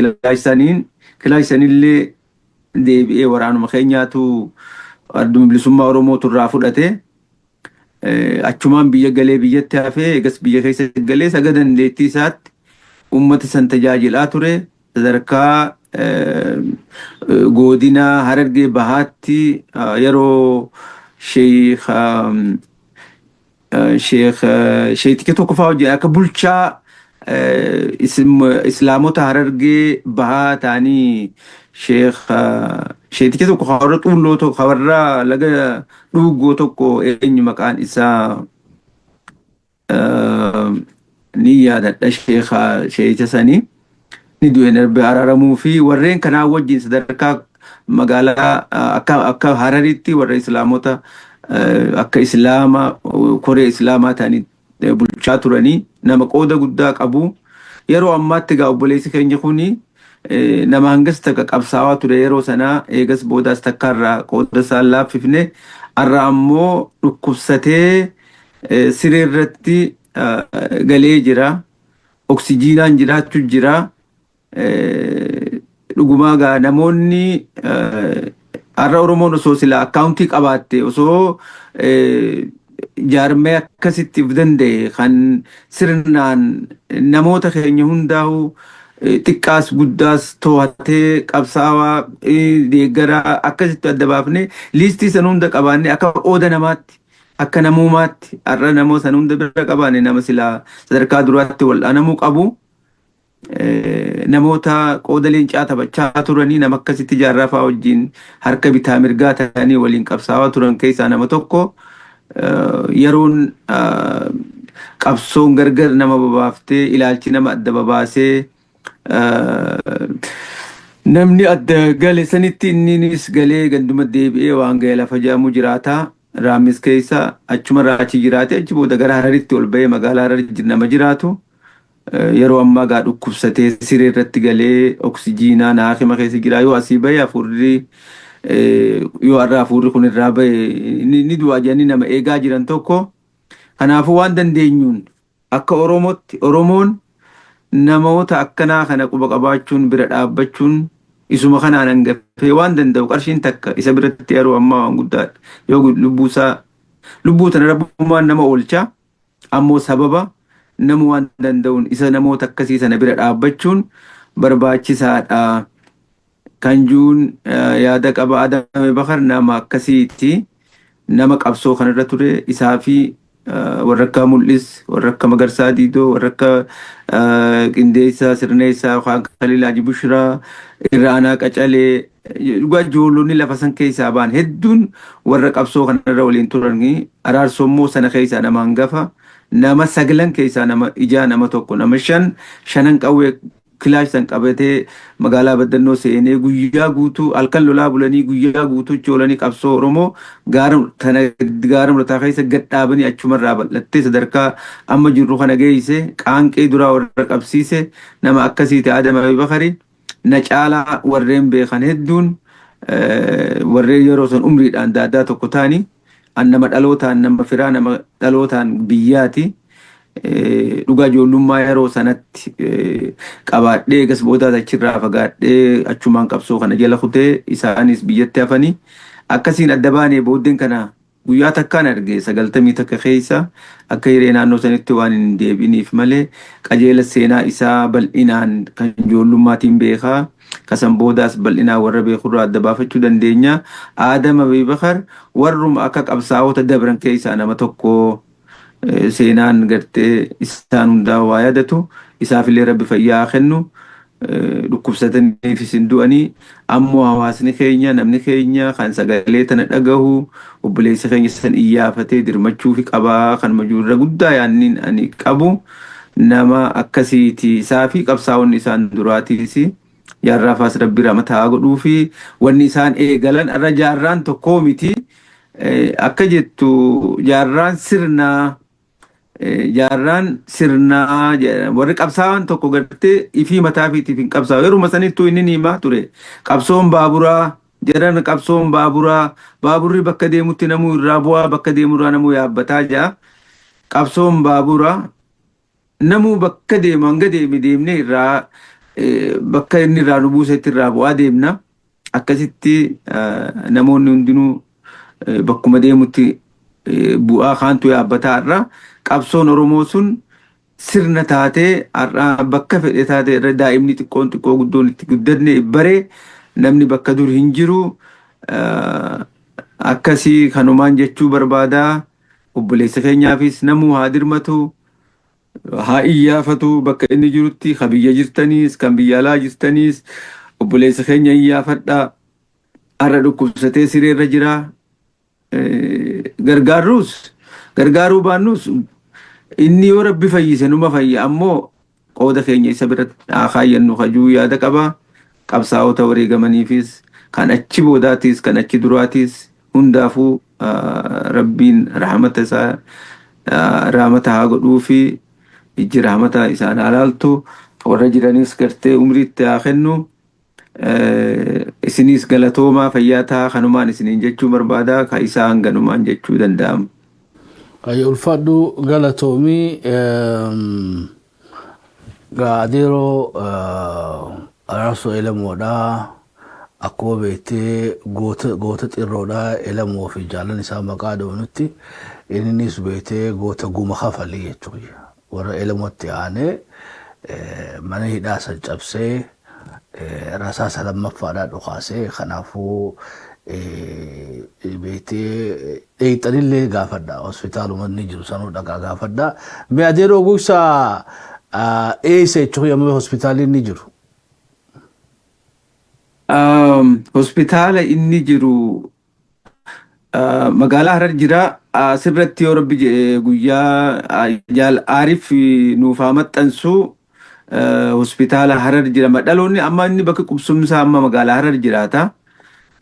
Speaker 11: kilaashaanillee deebi'ee waraanuma keenyaatu adda bilisummaa Oromootu irraa fudhate. Achumaan biyya galee biyyatti hafee, eegas biyya keessa galee saga dandeettii isaatti uummata san tajaajilaa ture. Sadarkaa godina Harargee Bahaatti yeroo Sheekh Sheetika tokko fa'aa wajjin akka bulchaa Islaamota Harargee Bahaa ta'anii, Sheekh Sheetika tokko warra Xuulloo tokko, warra laga Dhuuggoo tokko, eenyu maqaan isaa ni yaadadha, sheecha sanii ni du'e, darbe araaramuu fi warreen kanaa wajjin sadarkaa magaalaa akka Hararitti warra Islaamota akka Islaama koree Islaamaa ta'anii bulchaa turanii nama qooda guddaa qabu. Yeroo ammaatti egaa obboleessi keenya kuni nama hangas takka qabsaawaa ture yeroo sanaa, eegas boodaas takkaarraa qooda isaan laaffifne. Har'a ammoo dhukkubsatee siree irratti galee jira. Oksijiinaan jiraachuu jira. Dhugumaa gaa namoonni har'a Oromoon osoo sila akkaawuntii qabaatte, osoo jaarmee akkasitti of danda'e kan sirnaan namoota keenya hundaa'u xiqqaas guddaas to'atee qabsaawaa deeggaraa akkasitti adda baafnee liistii san hunda qabaannee, akka qooda namaatti, akka namummaatti har'a namoota san hunda bira qabaanne, nama silaa sadarkaa duraatti wal'aanamuu qabu. Namoota qooda leencaa taphachaa turanii, nama akkasitti jaarraa fa'aa wajjin harka bitaa mirgaa ta'anii waliin qabsaawaa turan keessaa nama tokko. Yeroon qabsoon gargar nama babaaftee, ilaalchi nama adda babaasee Namni adda gale sanitti inninis galee ganduma deebi'ee waan ga'e lafa jedhamu jiraata. Raamis keessa achuma raachi jiraate, achi booda gara Hararitti ol ba'ee magaalaa Harar nama jiraatu. Yeroo ammaa gaa dhukkubsatee siree irratti galee oksijiinaan haakima keessa jira. Yoo asii ba'e hafuurri, yoo har'a hafuurri kun irraa ba'e ni du'a jedhanii nama eegaa jiran tokko. Kanaafuu waan dandeenyuun akka Oromootti Oromoon namoota akkanaa kana quba qabaachuun, bira dhaabbachuun, isuma kanaan hangafee waan danda'u, qarshiin takka isa biratti yeroo ammaa waan guddaadha. Yoo lubbuu isaa, lubbuu tana rabbummaan nama oolcha, ammoo sababa nama waan danda'uun isa namoota akkasii sana bira dhaabbachuun barbaachisaadha. Kan juun yaada qaba. Adame Bakar nama akkasiiti. Nama qabsoo kanarra ture isaa fi warra akka Mul'is, warra akka Magarsaa Diidoo, warra akka Qindeessaa, Sirneessaa yookaan Khalil Haji Bushraa, Irra Aanaa Qacalee, dhugaa ijoollonni lafa san keessaa ba'an hedduun warra qabsoo kanarra waliin turan. Araarsoo immoo sana keessaa nama hangafa, nama saglan keessaa nama ijaa nama tokko, nama shan shanan qawwee kilaash san qabatee magaalaa Baddannoo seenee guyyaa guutuu halkan lolaa bulanii, guyyaa guutuu choolanii qabsoo Oromoo gaara tana gaara mul'ataa keessa gad dhaabanii achumarraa bal'attee sadarkaa amma jirru kana geesse, qaanqee duraa warra qabsiise nama akkasiiti Adam Abubakari. Na caalaa warreen beekan hedduun, warreen yeroo san umriidhaan daaddaa tokko ta'anii, an nama dhalootaan nama firaa, nama dhalootaan biyyaati. Dhugaa ijoollummaa yeroo sanatti qabaadhee egas boodaas achirraa fagaadhee achumaan qabsoo kana jala kutee, isaanis biyyatti hafanii akkasiin adda baanee. Booddeen kana guyyaa takkaan arge 91 keessa, akka hiree naannoo sanitti waan hin deebiiniif malee qajeela seenaa isaa bal'inaan kan ijoollummaatiin beekaa, kasan boodaas bal'inaan warra beekurraa adda baafachuu dandeenya. Aadam Abubakar warruma akka qabsaa'ota dabran keessaa nama tokko. Seenaan gartee isaan hundaa waa yaadatu. Isaafillee rabbi fayyaa haa kennu. Dhukkubsataniifis hin du'anii, ammoo hawaasni keenya, namni keenya kan sagalee tana dhagahu, obboleessa keenya san iyyaafatee dirmachuufi qabaa. Kan majuurra guddaa yaanniin ani qabu nama akkasiiti. Isaa fi qabsaa'onni isaan duraatiis jaarraafaas rabbi rahmata haa godhuu fi wanni isaan eegalan irra jaarraan tokkoo miti. Akka jettu jaarraan sirnaa, jaarraan sirnaa, warri qabsaa'an tokko gartee ifii mataa fiitiif hin qabsaa'u. Yeruma sanittuu inni ni himaa ture. Qabsoon baaburaa jedhan, qabsoon baaburaa, baaburri bakka deemutti namuu irraa bu'aa, bakka deemurraa namuu yaabbataa jira. Qabsoon baaburaa namuu bakka deemu hanga deeme deemnee irraa bakka inni irraa nu buusetti irraa bu'aa deemna. Akkasitti namoonni hundinuu bakkuma deemutti bu'aa kaantu yaabbataa. Irra qabsoon Oromoo sun sirna taatee har'a bakka fedhe taatee irra daa'imni xiqqoon xiqqoo guddoon itti guddanne baree namni bakka dur hin jiru. Akkasii kanumaan jechuu barbaadaa. Obboleessa keenyaafis namuu haa dirmatu, haa iyyaafatu bakka inni jirutti. Kan biyya jirtaniis, kan biyya alaa jirtaniis, obboleessa keenya iyyaafadhaa. Har'a dhukkubsatee sireerra jira. Gargaarruus gargaaruu baannus, inni yoo rabbi fayyise numa fayya, ammoo qooda keenya isa biratti haa kaayyannu kajuu yaada qaba. Qabsaa'ota wareegamaniifis, kan achi boodaatis, kan achi duraatis hundaafuu rabbiin rahmata isaa rahmata haa godhuu fi ijji rahmata isaan haa laaltu, warra jiranis gartee umriitti haa kennu. Isinis galatoomaa, fayyaa ta'a, kanumaan isiniin jechuu barbaada, ka isaa hanganumaan jechuu danda'ama.
Speaker 9: Ay, ulfaadhu, galatoomii. Adeeroo Araarsoo Elamoodhaa akkuma beektee goota goota xirroodhaa. Elamoo fi jaalan isaa maqaa dhoonutti innis beektee goota guma kafalii jechuudha. Warra Elamootti aanee mana hidhaa san cabsee rasaasa lammaffaadhaa dhukaasee. Kanaafuu beektee dheeyxanillee gaafadha, hospitaaluma inni jiru sanuu dhaqaa gaafadha. Mee adeeroo Gugsaa, eessa jechuun yommuu hospitaalli inni jiru?
Speaker 11: Hospitaala inni jiru magaalaa Harar jira. Asirratti yoo rabbi jedhe guyyaa jaal Aarif nuuf haa maxxansu. Hospitaala Harar jira. Dhaloonni amma inni bakka qubsumsaa amma magaalaa Harar jiraata.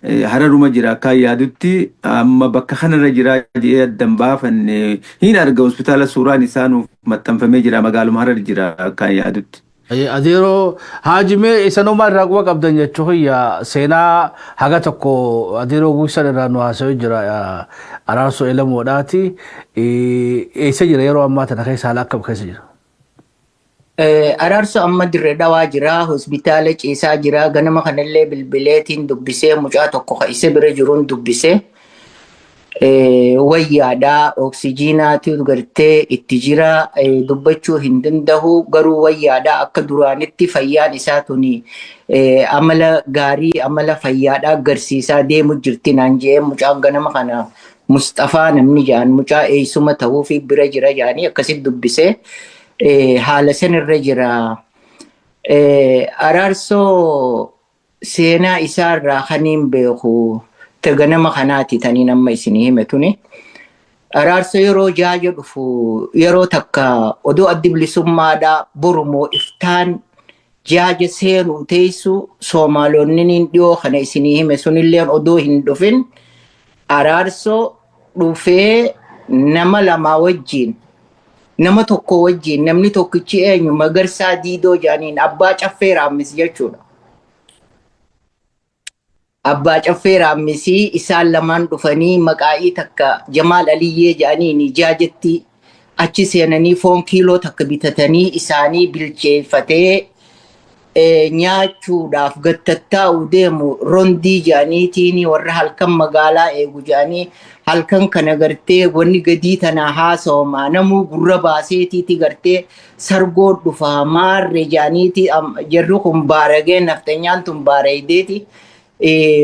Speaker 11: Hararuma jira akka yaadutti, amma bakka kanarra jira jedhee addan baafanne. Hin arga, hospitaala suuraan isaa nuuf maxxanfamee jira, magaaluma Harar jira akka yaadutti.
Speaker 9: Adeeroo Haajimee, isanumaa irraa quba qabdan jechuu kiyya, seenaa haga tokko adeeroo Guusan irraa nu haasawee jira Araarsoo Elamoodhaati. Eessa jira yeroo ammaa tana keessa, haala akkam keessa jira?
Speaker 10: Araarsoo amma Dirree Dhawaa jira, hospitaala ciisaa jira. Ganama kanallee bilbileetiin dubbisee, mucaa tokko ka isa bira jiruun dubbisee. Wayyaadhaa, oksijiinaatu gartee itti jira, dubbachuu hin danda'u, garuu wayyaadhaa, akka duraanitti fayyaan isaa tuni amala gaarii, amala fayyaadhaa agarsiisaa deemu jirti naan jee mucaan ganama kana. Mustafaa namni jaan, mucaa eessuma ta'uu fi bira jira jaanii akkasitti dubbisee, haala sanirra jira. Araarsoo seenaa isaarraa kaniin beeku ta ganama kanaati taniin amma isinii hime tuni. Araarsoo yeroo jaaja dhufu, yeroo takka odoo Addi Bilisummaadhaa borumoo iftaan jaaja seenuu teessu, Soomaalonni dhiyoo kana isinii hime sunilleen odoo hin dhufin, Araarsoo dhufee nama lama wajjin, nama tokko wajjin. Namni tokkichi eenyu? Magarsaa Diidoo jedhaniin, Abbaa Caffee Raammis jechuudha. Abbaa Caffee Raammisii isaan lamaan dhufanii maqaa'ii takka Jamaal Aliyyee jedhaniin jaajetti achi seenanii foon kiiloo takka bitatanii isaanii bilcheeffatee nyaachuudhaaf gattattaa'u deemu. Rondii jedhaniitiin warra halkan magaalaa eegu jedhanii, halkan kana gartee wanni gadii tanaa haasawamaa, namuu gurra baaseetiiti gartee sargoo dhufaa maarre jedhaniiti, jarri kun baaragee naftanyaan tun baaraydeeti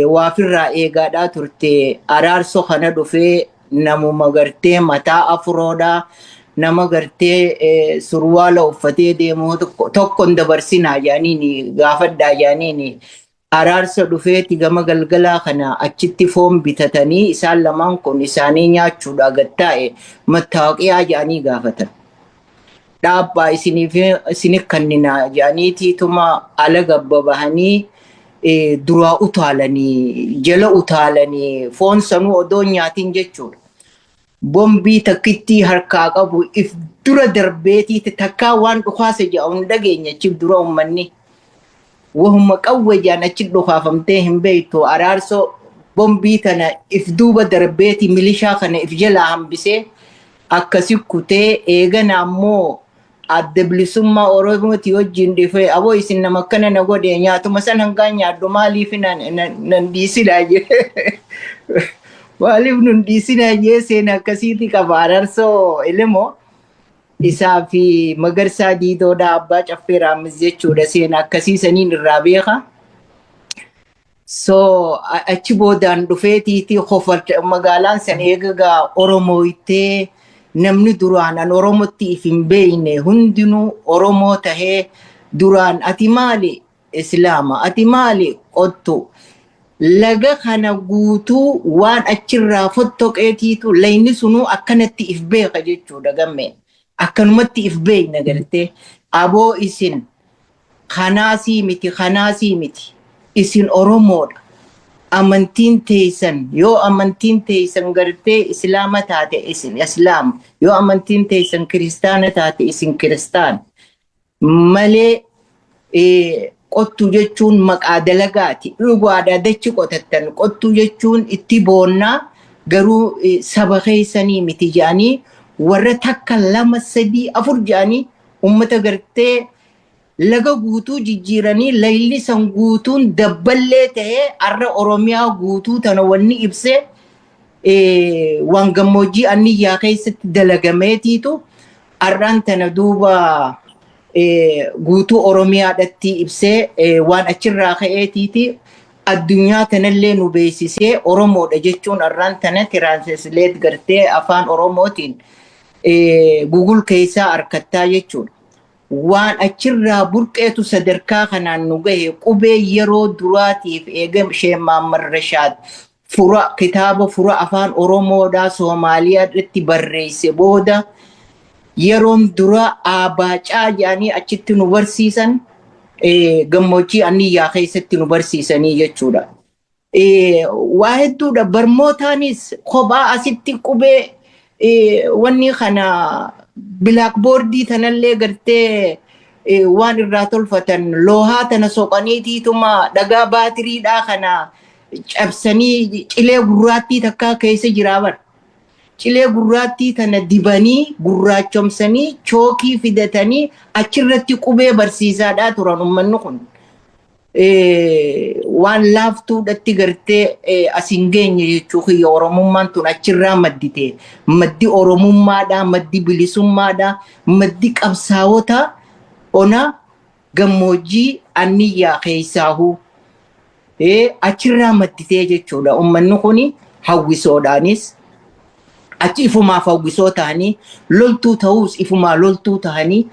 Speaker 10: waafirraa eegaadhaa turte. Araarsoo kana dhufee namuma gartee mataa afuroodhaa, nama gartee surwaala uffatee deemu tokko hin dabarsinaa jedhaniini, gaafadhaa jedhaniini. Araarsa dhufeeti gama galgalaa kana achitti foon bitatanii isaan lamaan kun isaanii nyaachuudha gattaa'e, mattaaqiyaa jedhanii gaafatan. Dhaabbaa isiniif isinif kanninaa jedhaniitiituma ala gabbabahanii duraa utaalanii, jala utaalanii, foon sanuu odoo nyaatin jechuudha. Bombii takkitti harkaa qabu if dura darbeetiiti, takkaa waan dhukaasa jedhamu hin dhageenye achi dura uummanni. Wahuma qawwe jedhan achi dhukaafamtee hin beektu. Araarsoo bombii tana if duuba darbeeti milishaa kana if jalaa hambisee akkasi kutee. Eegana ammoo Adda Bilisummaa Oromooti wajjin dhufee, "Aboo, isin nama akkana na godhe, nyaatuma san hangaan nyaadhu maaliif nan dhiisinaa?" jee. "Maaliif nun dhiisinaa?" jee. Seena akkasiiti qaba Araarsoo Elemoo. Isaa fi Magarsaa Diidoodha, Abbaa Caffee Raammis jechuudha, seena akkasii saniin irraa beeka. So achi boodaan dhufeetiiti hofalcha magaalaan san eegagaa Oromooytee, namni duraan an Oromotti if hin beekne hundinuu Oromoo tahee, duraan ati maali? Islaama. Ati maali? Qottu. Laga kana guutuu waan achirraa fottoqeetiitu layni sunuu akkanatti if beeka jechuudha gamme. Akkanumatti if beekna gartee. Aboo, isin kanaasii miti, kanaasii miti. Isin Oromoodha. Amantiin teessan, yoo amantiin teessan gartee Islaama taate isin Islaama, yoo amantiin teessan Kiristaana taate isin Kiristaana. Malee qottuu jechuun maqaa dalagaati. Dhugaadha, dachi qotattan, qottuu jechuun itti boonnaa, garuu saba keessanii miti jedhanii, warra takka, lama, sadii, afur jedhanii ummata gartee laga guutuu jijjiiranii, layli san guutuun dabballee ta'ee, har'a Oromiyaa guutuu tana wanni ibsee waan gammoojjii anniyyaa keessatti dalagameetiitu har'aan tana duuba guutuu Oromiyaadhatti ibsee, waan achirraa ka'eetiiti addunyaa tanallee nu beeksisee. Oromoodha jechuun har'aan tana translate gartee afaan Oromootiin Google keessaa harkattaa jechuudha. Waan achirraa burqeetu sadarkaa kanaan nu gahe. Qubee yeroo duraatiif eega Sheek Mahammad Rashaad fura kitaaba fura afaan Oromoodhaa Soomaaliyaa irratti barreesse booda. Yeroon dura aabaacaa jedhanii achitti nu barsiisan, gammoojjii Anniyyaa keessatti nu barsiisanii jechuudha. Waa hedduudha. Barmootaanis kophaa asitti qubee wanni kana blackboardii tanallee gartee waan irraa tolfatan loohaa tana soqaniitiituma dhagaa baatiriidhaa kana cabsanii cilee gurraattii takkaa keessa jiraa bara. Cilee gurraattii tana dibanii gurraachomsanii chookii fidatanii achirratti qubee barsiisaadhaa turan uummanni kun. Waan laaftuudhatti gartee as hin geenye jechuu kiyya. Oromummaan tun achirraa maddite. Maddi Oromummaadhaa, maddi bilisummaadhaa, maddi qabsaa'ota ona gammoojjii Anniyyaa keessaahuu achirraa madditee jechuudha. Uummanni kun hawwisoodhaanis achi ifumaaf hawwisoo ta'anii, loltuu ta'uus ifumaa loltuu ta'anii,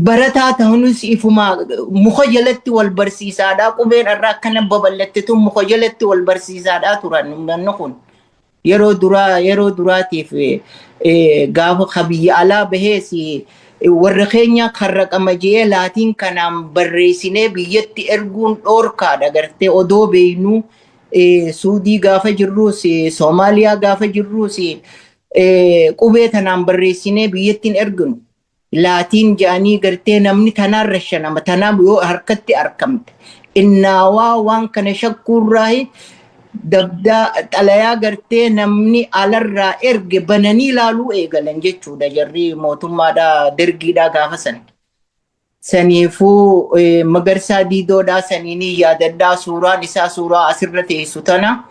Speaker 10: barataa ta'uunis ifumaa muka jalatti wal barsiisaadhaa, qubeen irraa akkana babal'atte tun muka jalatti wal barsiisaadhaa turan uummanni kun. Yeroo duraa, yeroo duraatiif gaafa biyya alaa bahees warra keenya karra qamajee laatiin kanaan barreessinee biyyatti erguun dhoorkaadha gartee odoo beeynuu. Suudii gaafa jirruus, Soomaaliyaa gaafa jirruus qubee tanaan barreessinee biyyatti hin erginu. Laatiin jedhanii gartee namni tanaan rashanama, tanaan yoo harkatti argamte. Innaawaa waan kana shakkuurraa dabdaa xalayaa gartee namni alarraa erge bananii ilaaluu eegalan jechuudha jarri mootummaadhaa dergiidhaa gaafa san. Saniifuu Magarsaa Diidoodhaa saniinii yaadadhaa, suuraan isaa suuraa asirra teessu tana.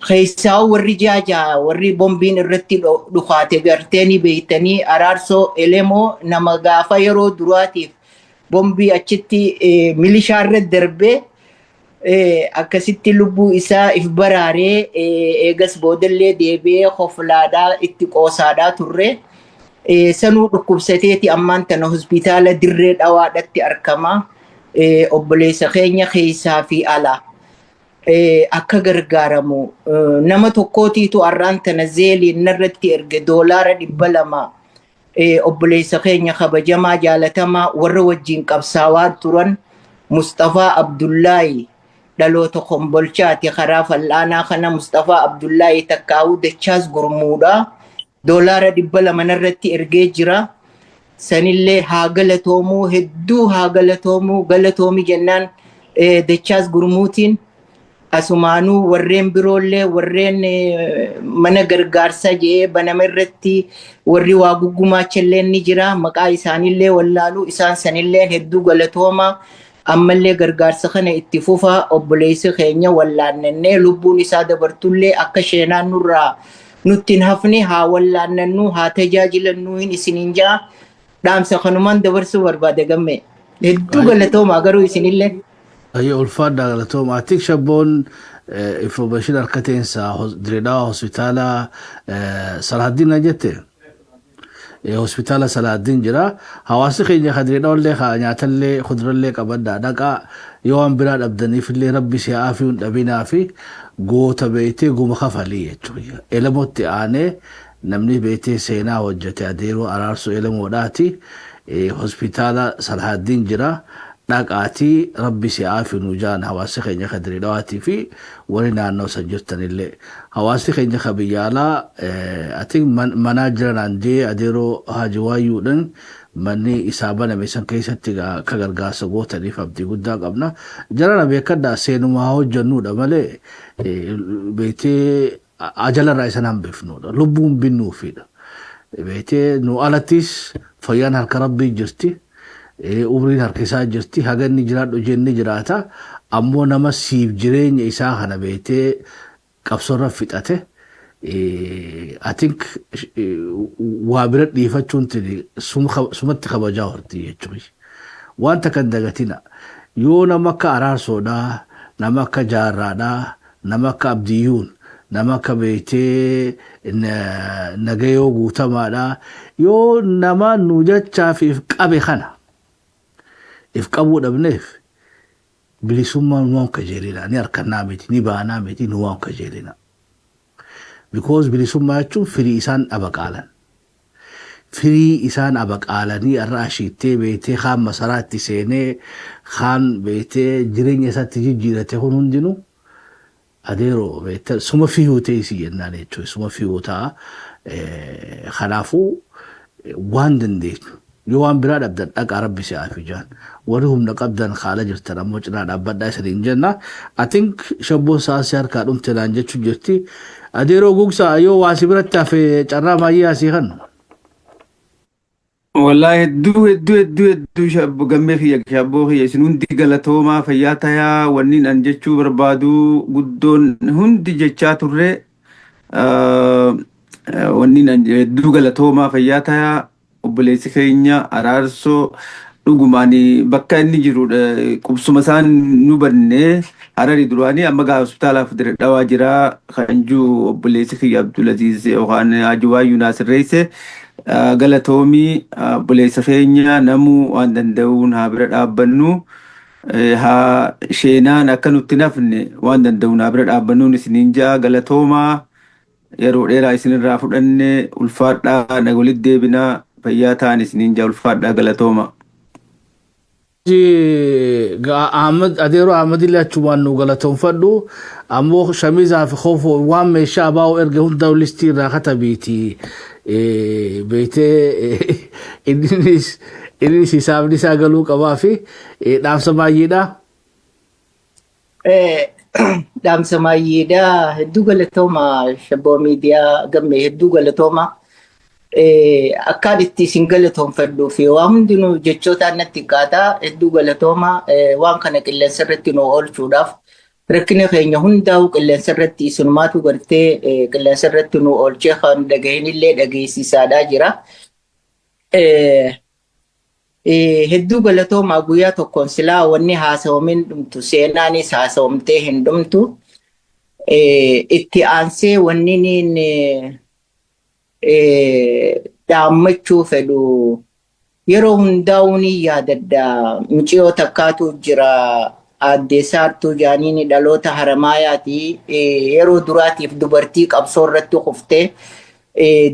Speaker 10: Keessaa warri jaajaa warri bombiin irratti dhukaate gartee ni beektanii, Araarsoo Elemoo nama gaafa yeroo duraatiif bombii achitti milishaarra darbee akkasitti lubbuu isaa if baraaree, eegas boodallee deebi'ee hoflaadhaa itti qoosaadhaa turre. Sanuu dhukkubsateeti ammaan tana hospitaala Dirree Dhawaadhatti argama. Obboleessa keenya keessaa fi alaa akka gargaaramu nama tokkootiitu har'aan tana Zelleiin narratti erge $200. Obboleessa keenya kabajamaa jaalatamaa warra wajjin qabsaawaa turan Mustafaa Abdullaahi, dhaloota Kombolchaati, karaa fal'aanaa kana Mustafaa Abdullaahi takkaa'uu Dachaas Gurmuudha. $200 narratti ergee jira. Sanillee haa galatoomuu, hedduu haa galatoomuu, galatoomi jennaan Dachaas Gurmuutiin. Asumaanuu warreen biroollee, warreen mana gargaarsa jedhee baname irratti warri waa guggumaachallee ni jira. Maqaa isaaniillee wallaaluu, isaan sanillee hedduu galatooma. Ammallee gargaarsa kana itti fufa, obboleessi keenya wallaannannee lubbuun isaa dabartullee akka sheenaan nurraa nutti hin hafne haa wallaannannu, haa tajaajilannu hin isiniin jaa. Dhaamsa kanumaan dabarsuu barbaade gamme. Hedduu galatoomaa garuu isinillee.
Speaker 9: Ayyee, ulfaadhaa, galatooma. Atiik Shabboon information harkateensa Direedawaa hospitaala Salahaddin na jette. Hospitaala Salahaddin jira. Hawaasni keenya ka Direedawaa illee ka nyaatallee kudurallee qabadhaa dhaqaa, yoo waan biraa dhabdaniifillee rabbi si haa fi hin dhabinaa fi goota beektee guma kafalii jechuudha. Elamotti aanee namni beektee seenaa hojjete adeeroo Araarsoo Elamoodhaati. Hospitaala Salahaddin jira. Dhaqaatii rabbi si haa fi nu jaan hawaasni keenya ka Direedawaatii fi warri naannoo san jirtanillee. Hawaasni keenya ka biyya alaa ati manaa jiran andee adeeroo Haaji Waayyuudhaan manni isaa baname san keessatti akka gargaarsa gootaniif abdii guddaa qabna. Jarana beekadhaa, seenuma haa hojjennuudha malee beektee ajalarraa isan hambifnuudha. Lubbuun binnuufiidha. Beektee nu alattis fayyaan harka rabbii jirti. Umriin harka isaa jirti. Haga inni jiraadhu jenne jiraata. Ammoo nama siif jireenya isaa kana beektee qabsoorra fixate, I think waa bira dhiifachuun sumatti kabajaa horti jechuudha. Wanta kan dagatina, yoo nama akka Araarsoodhaa, nama akka Jaarraadhaa, nama akka Abdiyyuun, nama akka beektee Nagayoo Guutamaadhaa, yoo nama nu jechaaf if qabe kana if qabuu dhabneef, bilisummaan nu waan kajeelina ni harkannaa miti, ni baanaa miti, nu waan kajeelina. Because bilisummaa jechuun firii isaan abaqaalan. Firii isaan abaqaalanii irra ashiittee beetee kaan masaraatti seenee, kaan beetee jireenya isaatti jijjiirate kun hundinuu, adeeroo, beetee suma fiyuu ta'e si jennaan jechuudha. Suma fiyuu ta'a. Kanaafuu waan dandeenyu yoo waan biraa dhabdan, dhaqaa, rabbi si haa jaan. Warri humna qabdan haala jirtan ammoo cinaa dhaabbadhaa isiniin jenna. I think shabboon sa'aa harkaa dhumte naan jechuun jirti. Adeeroo Gugsaa, yoo waa si biratti hafe carraa baay'ee asii kan.
Speaker 11: Wallaahi, hedduu hedduu hedduu hedduu, shabbo gammee kiyya, shabboo kiyya, isin hundi galatoomaa, fayyaa tayaa. Wanni an jechuu barbaadu guddoon hundi jechaa turre. Wanni an hedduu galatoomaa, fayyaa tayaa. Obboleessi keenya Araarsoo dhugumaan bakka inni jiru qubsuma isaan nu banne Hararii duraanii amma gaa hospitaalaaf dhawaa jira kan jiru obboleessi kiyya Abdulaziz yookaan Haji Naasirreesse. Galatoomii obboleessa keenya. Namuu waan danda'uun haa bira dhaabbannu, haa sheenaan akka nutti nafne waan danda'uun haa bira dhaabbannuun isiniin ja'a. Galatoomaa, yeroo dheeraa isinirraa fudhanne, ulfaadhaa, na walitti deebinaa, fayyaa ta'an isiniin ja'a, ulfaadhaa, galatooma.
Speaker 9: Ahmad, adeeroo Ahmad illee achumaan nu galatoonfadhu. Ammoo shamizaa fi kofoo waan meeshaa abaa'oo erga hunda listii irraa katabiiti beektee innis hisaabni isaa galuu qabaa fi dhaamsa baay'eedha.
Speaker 10: Dhaamsa baay'eedha. Hedduu galatooma, shabboo miidiyaa gammee, hedduu galatooma. Akkaan itti isin galatoonfadhuu fi waa hundinuu jechootaan natti xiqqaataa. Hedduu galatooma, waan kana qilleensa irratti nu oolchuudhaaf, rakkina keenya hundaa'u qilleensa irratti isinumaatu gartee qilleensa irratti nu oolchee kan dhagahinillee dhageessisaadhaa jira. Hedduu galatoomaa. Guyyaa tokkoon silaa wanni haasawamin dhumtu, seenaanis haasawamtee hin dhumtu. Itti aansee wanni niin dhaammachuu fedhu, yeroo hundaa'uu ni yaadadha. Mucayyoo takkaatu jira, aadde Saartuu Jaaniin, dhaloota Haramaayaati. Yeroo duraatiif dubartii qabsoo irratti kuftee,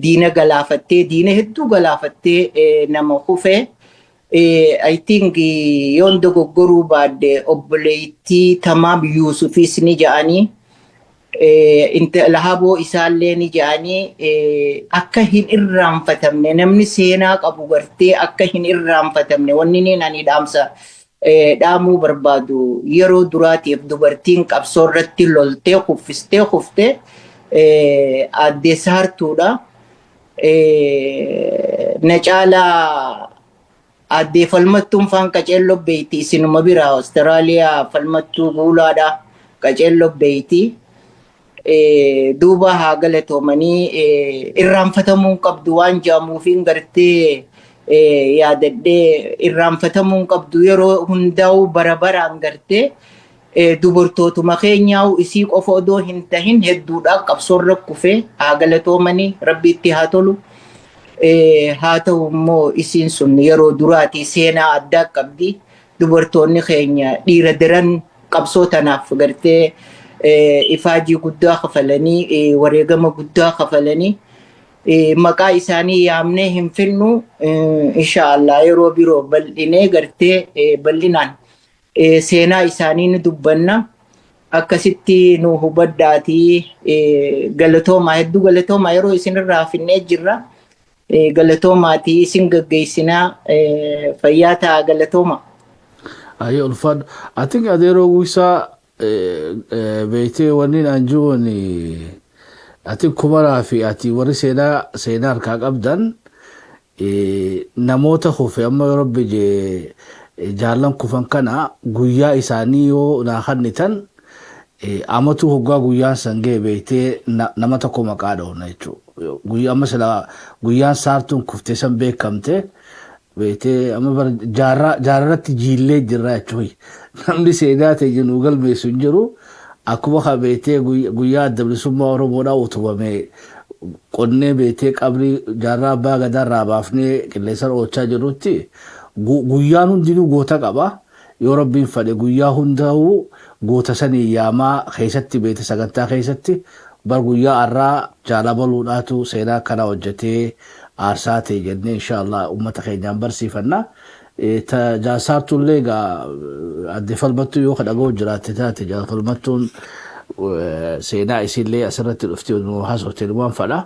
Speaker 10: diina galaafattee, diina hedduu galaafattee nama kufe. I think yoon dogoggoruu baadde obboleettii Tamaam Yuusufis ni ja'anii, lahaboo isaallee ni ja'anii, akka hin irraanfatamne, namni seenaa qabu gartee akka hin irraanfatamne, wanni niin ani dhaamsa dhaamuu barbaadu, yeroo duraatiif dubartiin qabsoo irratti loltee kuffistee kuftee aadde Saartuudha. Na caalaa addee Falmattuun faan qaceelloo beeyti, isinuma bira Awustiraaliyaa Falmattuu Guulaadha, qaceelloo beeyti. Duuba haa galatoomanii, irraanfatamuu qabdu waan jedhamuufiin gartee yaadadhee, irraanfatamuu qabdu yeroo hundaa'u bara baraan gartee dubartootuma keenyaa isii qofa odoo hin tahin hedduudhaan qabsoorra kufee, haa galatoomanii, rabbi itti haa tolu. Haa ta'u immoo isiin sun yeroo duraati seenaa addaa qabdi. Dubartoonni keenya dhiira daran qabsoo tanaaf gartee ifaajii guddaa kafalanii, wareegama guddaa kafalanii, maqaa isaanii yaamnee hin finnu. Inshaallah yeroo biroo bal'inee gartee bal'inaan seenaa isaanii ni dubbanna. Akkasitti nu hubadhaatii, galatoomaa, hedduu galatoomaa, yeroo isinirraa finnee jirra. Galatoomaatii isin gaggeessinaa, fayyaa ta'a, galatooma.
Speaker 9: Ayyee, ulfaadhu. I think adeeroo Guusaa beektee wanni naan jiruun, I think Kumaraa fi ati warri seenaa harkaa qabdan, namoota kufe amma yoo rabbi jee jaallan kufan kana guyyaa isaanii yoo naa kennitan, amatu hoggaa guyyaan san ga'e beektee nama tokko maqaa dhoofna jechuudha. Guyyaa amma sila guyyaan Saartuun kuftee san beekamte beektee amma bara jaarratti jiillee jirra jechuudha. Namni seenaa ta'e jennu galmeessu hin jiru. Akkuma ka beektee guyyaa Adda Bilisummaa Oromoodhaa utubame qonnee beektee qabrii jaarraa abbaa gadaarraa baafnee qilleensa oolchaa jirrutti, guyyaan hundinuu goota qaba. Yoo rabbiin fedhe guyyaa hundaa'uu goota sanii yaamaa keessatti beekte sagantaa keessatti Bar guyyaa har'aa jaalabaluudhaatu seenaa kana hojjetee aarsaa ta'e jennee inshaallah uummata keenyaan barsiifanna. Jaasaartullee egaa adde Falmattuu yoo ka dhaga'u jiraatte taate, Falmattuun seenaa isiillee asirratti dhuftee nu haasofte waan fadha.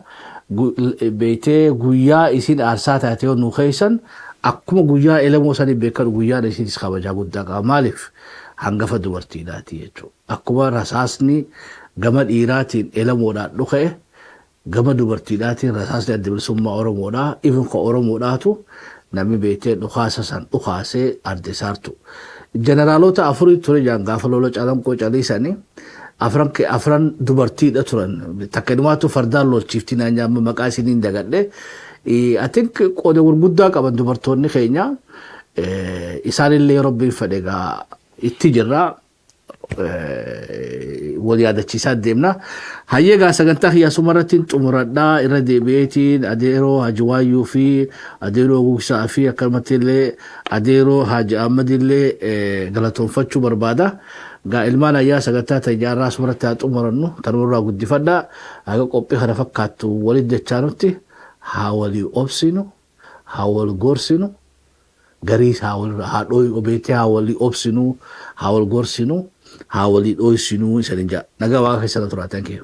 Speaker 9: Beektee, guyyaa isin aarsaa taate yoo nu keessan, akkuma guyyaa Elemoo sanii beekan, guyyaan isinis kabajaa guddaa qaba. Maaliif? Hangafa dubartiidhaati jechuudha. Akkuma rasaasni gama dhiiraatiin Elemoodhaan dhuka'e, gama dubartiidhaatiin rasaasni Adda Bilisummaa Oromoodhaa, ifin ka Oromoodhaatu namni beektee dhukaasa san dhukaasee adde Saartu. Jeneraalota afurii ture jaan gaafa lola Calanqoo caliisanii, afran afran dubartiidha turan. Takka inumaatu fardaan lolchiifti naan jaamma, maqaa isiniin dagadhe. I think qooda gurguddaa qaban dubartoonni keenya. Isaanillee Rabbiin fedhe egaa itti jirra. Wal yaadachiisaa deemna. Hayyee, egaa sagantaa kiyyaasuma irratti xumuradhaa. Irra deebi'eetiin adeeroo Haji Waayyuu fi adeeroo Gugsaa fi akkanumatti illee adeeroo Haji Ahmad illee galatoonfachuu barbaada. Gaa ilmaan ayyaa, sagantaa tajaajilaa asumarratti haa xumurannu, tanumarraa guddifadhaa. Haga qophii kana fakkaattu walitti jechaanutti, haa walii obsinu, haa wal gorsinu, garii haa wal haa dhooy obeetee, haa walii obsinu, haa wal gorsinu, haa walii dhooysinu isanin jaa. Nagaa Waaqa keessa tura. Thank you.